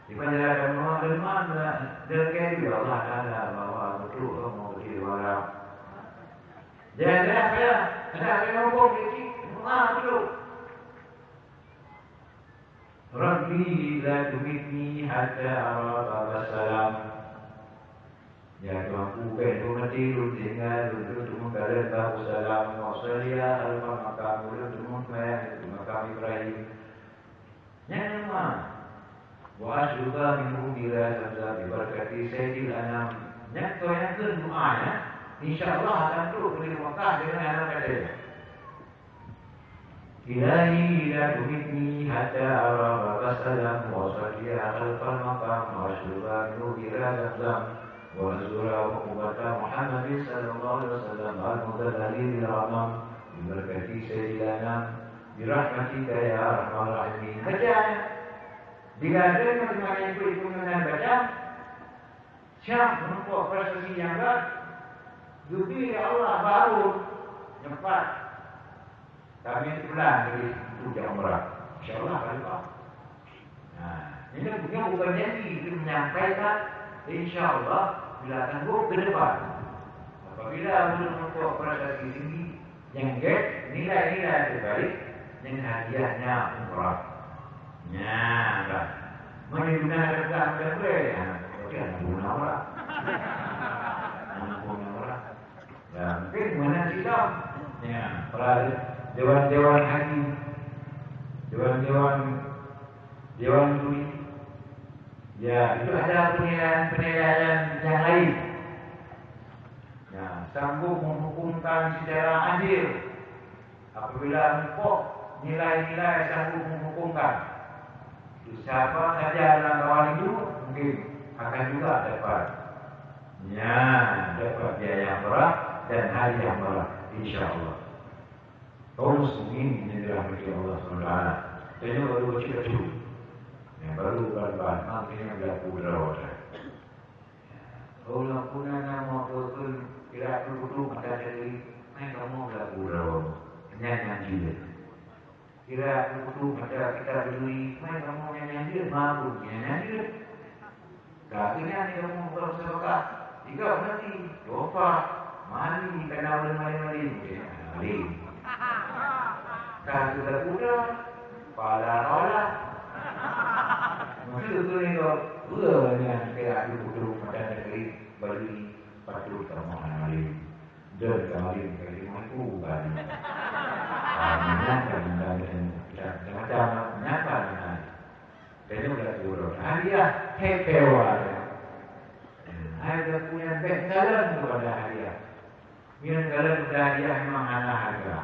Di mana ada doa, doa, doa, doa, Allah Taala bahwa betul kamu di luar. Jangan ada apa ya? Ada apa yang ngomong di sini? Doa betul. Rabbi la tumitni hatta ara babas salam. Ya Tuhanku, bèk lôn maté lôn tinggai lôn, lôn teumeukalon babus salam, wa usalliya khalfal maqam, lôn teumeuseumbahyang di makam Ibrahim. Nyan doa. Wa asyruba minhu bira zamzam bi barakati sayyidil anam. Nyan keu nyang kheun doa nyan, insya Allah akan trok keu Makkah deungon aneuk gata. Ilahi la tumitni hatta ara babas salam wa usalliya khalfal maqam wa asyruba minhu bira zamzam wa azura uqbata Muhammadin sallallahu alaihi wasallam al-mudallali bil ghamam bi barakati sayyidil anam. Birahmatika ya arhamar rahimin. Baca. Bila ada teman-teman yang ikut-ikut dengan baca, siap menumpuk prestasi yang berat, geubri lé Allah baru nyeumpat. Kami pulang dari itu jak umrah. Insya Allah, kali Pak. Nah, ini, ini bukan janji, itu menyampaikan, insya Allah, bila sanggup ke depan. Apabila belum menumpuk prestasi tinggi, nyang gét, nilai-nilai terbaik, nyang hadiahnya umrah. Nya, dah. Mana guna harga mudah-mudah, ya? Berarti anak guna orang. Anak guna orang. Ya, mungkin mana tidak. Ya, para dewan-dewan haji, dewan-dewan, dewan juri. Ya, itu ada penilaian-penilaian yang lain. Ya, sanggup menghukumkan secara adil. Apabila meupok nilai-nilai sanggup menghukumkan, siapa saja dalam kawan itu mungkin akan juga dapat, ya, dapat biaya yang murah dan hadiah murah, insya Allah. Kaum muslimin yang dirahmati Allah subhanahu wa taala. Tanya baru baca tu. Ya, baru baru maknanya berlaku dalam wadah. Ulôn puna na meukeukeueng kira peukutu mata dari, mai kamoe belagu droe. Nyan nyang jeuet. Kira peukutu mata kita berduri, mai kamoe nyan nyang jeuet, mabuk nyan nyang jeuet. Ka keunan kamoe buka musabakah, tiga berarti, dofa, mali, kana ulôn maling-maling, maling. Ka kita kuda, pala-pala. Maksud tu ni kau, dua ni yang kira aku kudu pada negeri bagi patut kamu anak maling. Dan kamu maling bagi aku bagi. Ah, macam-macam, macam-macam, nyata ni. Kena berlaku orang. Hadiah, hebat. Hai dah punya baik dalam kepada hadiah. Nyan dalam hadiah memang hana harga.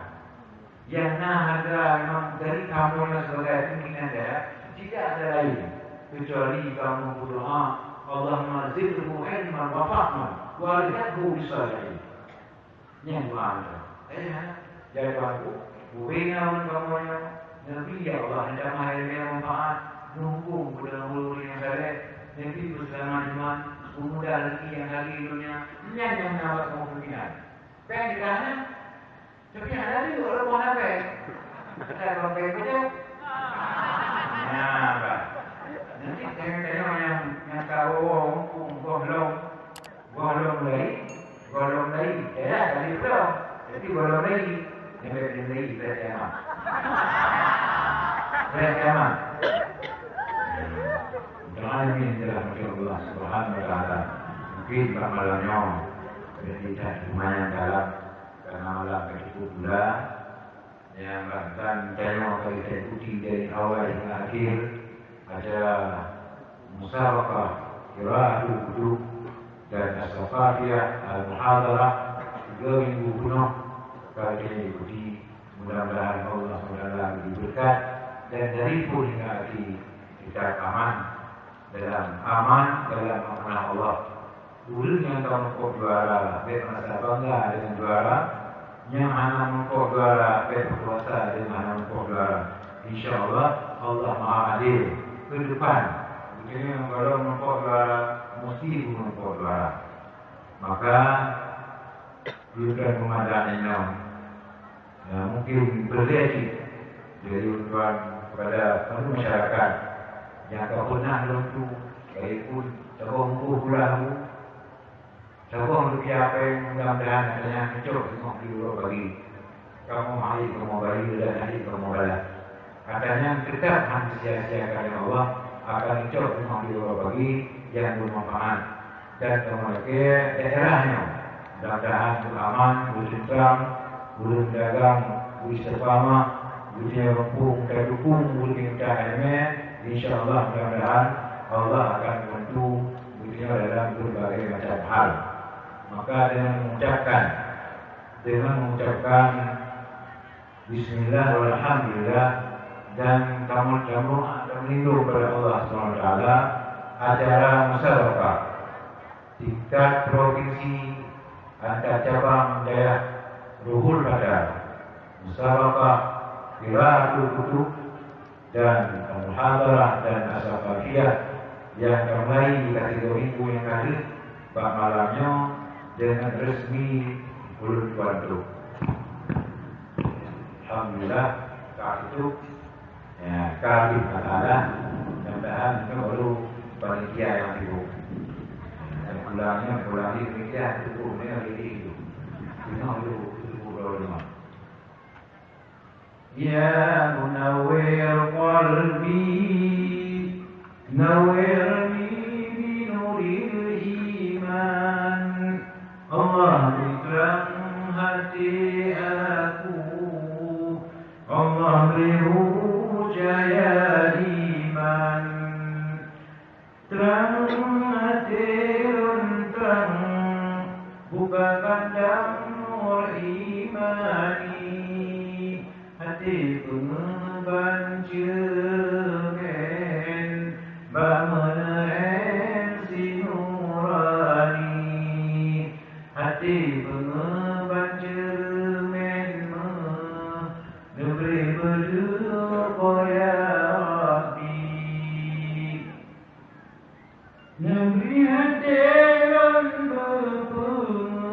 Yang na harga memang dari kamu yang sebagai pimpinan daerah, tidak ada lain kecuali kamu berdoa, "Allahumma zidhu ilman wa fahman wa alhiqhu bis salihin." Nyan doa tu. Eh, ya. Jadi aku, bubena ulun kamu nyoe, Nabi ya Allah, hendak mahai ilmu manfaat, nuhukum kepada murid yang saleh, Nabi berselama iman, pemuda lagi yang hari dunia, nyan yang menawar kamu pimpinan. Péng ditahan, tapi hana lé ureueng meuhana péng. Ada ureueng péng beutôi. Nah, bah. Nanti tengok-tengok nyang, nyang ka woe mumpung goh lom. Goh lom lagi, goh lom lagi. Eh, dah, tadi belum. Tapi goh lom lagi. Nyampe lagi, beres kiamat. Beres kiamat. Doa ini adalah untuk Allah Subhanahu wa Taala. Mungkin bak malam nyoe, jadi tak lumayan dalam. Karena malam ka cukup pula, nyang bahkan tanyoe ka ikuti dari awal hingga akhir acara musabaqah qiraatul kutub dan as-saqafiyah al-muhadarah tiga minggu penuh ka kita ikuti. Mudah-mudahan Allah subhanahu wa taala beri berkat dan dari pun hingga akhir kita aman. Dalam aman, dalam amanah Allah. Ureueng nyang ka meurumpok juara, bèk merasa bangga dengan juara. Nyang hana meurumpok juara, bèk puasa dengan hana meurumpok juara. Insya Allah, Allah Maha Adil. Ke depan, geutanyoe nyang ka meurumpok juara, mesti meurumpok juara. Maka, bukan pemandangan nyoe. Ya, mungkin peureulèe cit dari ulôn tuan kepada seluruh masyarakat nyang ka peunah lôn tu, baik pun saboh meubuh bulan tu, saboh rupiah pèng, mudah-mudahan hana teucok singoh di uroe pagi. Kamoe hai kamoe bayeue dan hai kamoe balas. Hana teucok, han sia-siakan lé Allah, akan teucok singoh di uroe pagi nyang bermanfaat. Dan kamoe lakèe daerah nyoe mudah-mudahan beuaman, beuteuntram, ureueng dagang beuistiqamah, geutanyoe muphom tadukong ureueng nyang ka ileumèe, insya Allah mudah-mudahan Allah akan bantu geutanyoe dalam berbagai macam hal. Maka dengan mengucapkan, dengan mengucapkan Bismillah, walhamdulillah, dan kamoe-kamoe akan meulindong pada Allah Subhanahu wa Taala, acara musabaqah tingkat provinsi antar cabang dayah Ruhul Padar, musabaqah Kira tu kutu dan muhadharah dan asafafiyah yang ka mulai di kategori minggu nyang ka lheueh bak malam nyoe deungon resmi ulôn tuan tu. Alhamdulillah, ka itu, ya, ka habis masalah. Mudah-mudahan itu baru panitia yang sibuk. Dan pulangnya, pulang di panitia, itu pun dia jadi itu. Cuma itu, itu pun baru lima. Ya Munawwir qalbi, nawwirni binuril iman. Allah beri terang hati aku, Allah beri cahaya iman. Trang até lôn trang, buka kandang nur imani. Até peungeuh ban ceumén, bak meuneuen si nurani. Até peungeuh ban ceumén meuh, neubri beudeuh, ya Rabbi. Neubri até lôn beupeue,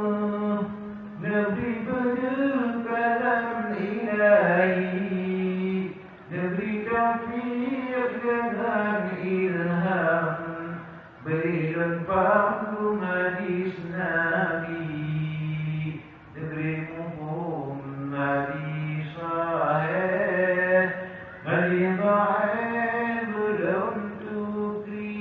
neubri beudeuh kalam Ilahi, neubri taufik deungon ilham, bri lôn paham hadis Nabi. Neubri muphom hadis sahih, hadis dhaif beulom tukri.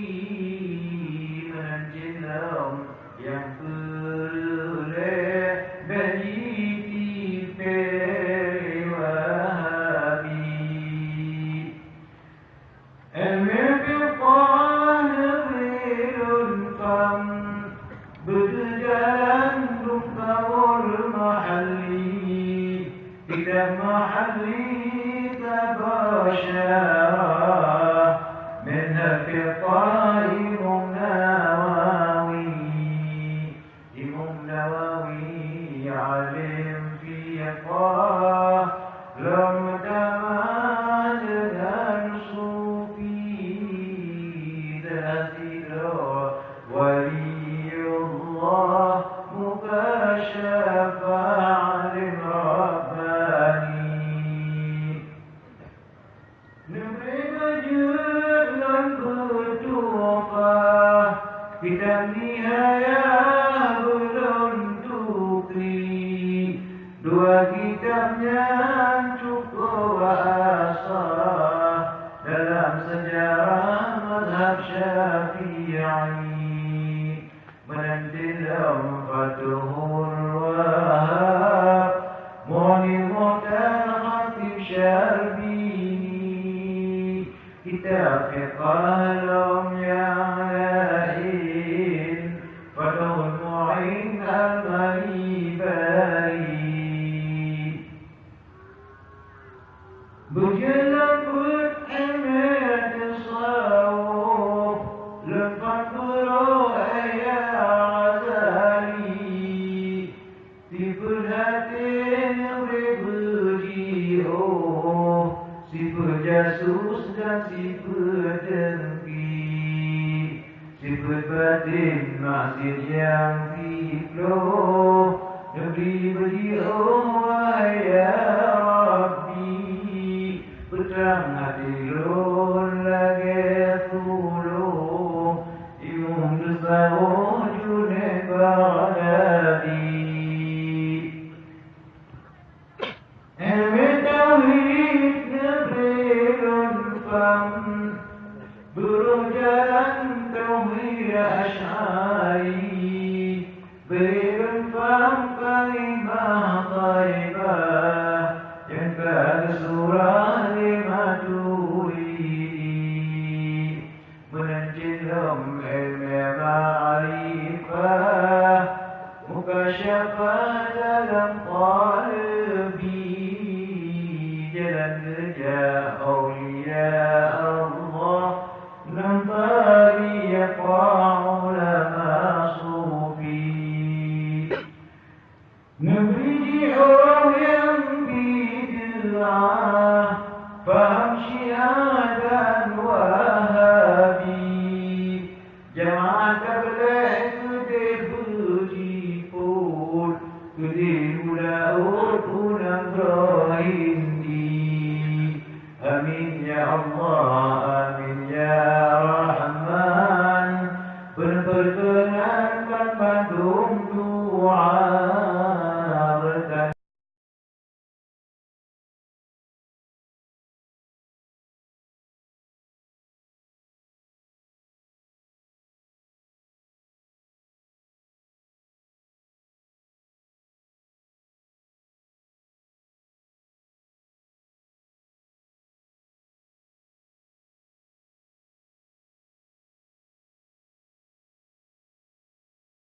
Meunan cit lom nyang peureulée, bék jitipée Wahabi. Ilmu fiqah neubri lôn pham, beudeuh jalan dum kaul Mahalli, kitab Mahalli saboh syarah, Minhaj Fiqah Imam Nawawi. Imam Nawawi alim fiqah, lom tamah deungon sufi, dan sidroe waliullah, mukasyafah alim rabbani. Neubri beujeuet lôn beutuha, kitab Nihayah beulom tukri. Dua kitab nyan cukup asah dalam seujarah mazhab Syafi'i. Meunan cit lom Fathul Wahhab, Mughni Mu'tabar Khatib Syarbini, kitab fiqah lom nyang laén, Fathul Mu'in Al-Maibari. Beujeuet lôn peuet ilmu tasawuf, lôn pham beurôh Yahya Ghazali. Sifeuet até neubri beujiôh, sifeuet jasus dan sifeuet dengki. Sifeuet batén maksiet nyang siploh, neubri beujiôh, wahai ya Rabbi, peutrang até lôn lagée pulo Imam tasawuf Junaid Baghdadi. Ilmu tauhid neubri lôn pham, beurôh jalan tauhid Asy'ari, bri lôn pham kalimah thaibah nyang ka geusurah lé Maturidi. Meunan cit lom ilmu ma'rifah, mukasyafah dalam qalbi, jalan geujak aulia Allah, nan tariqah ulama. Jamaah ka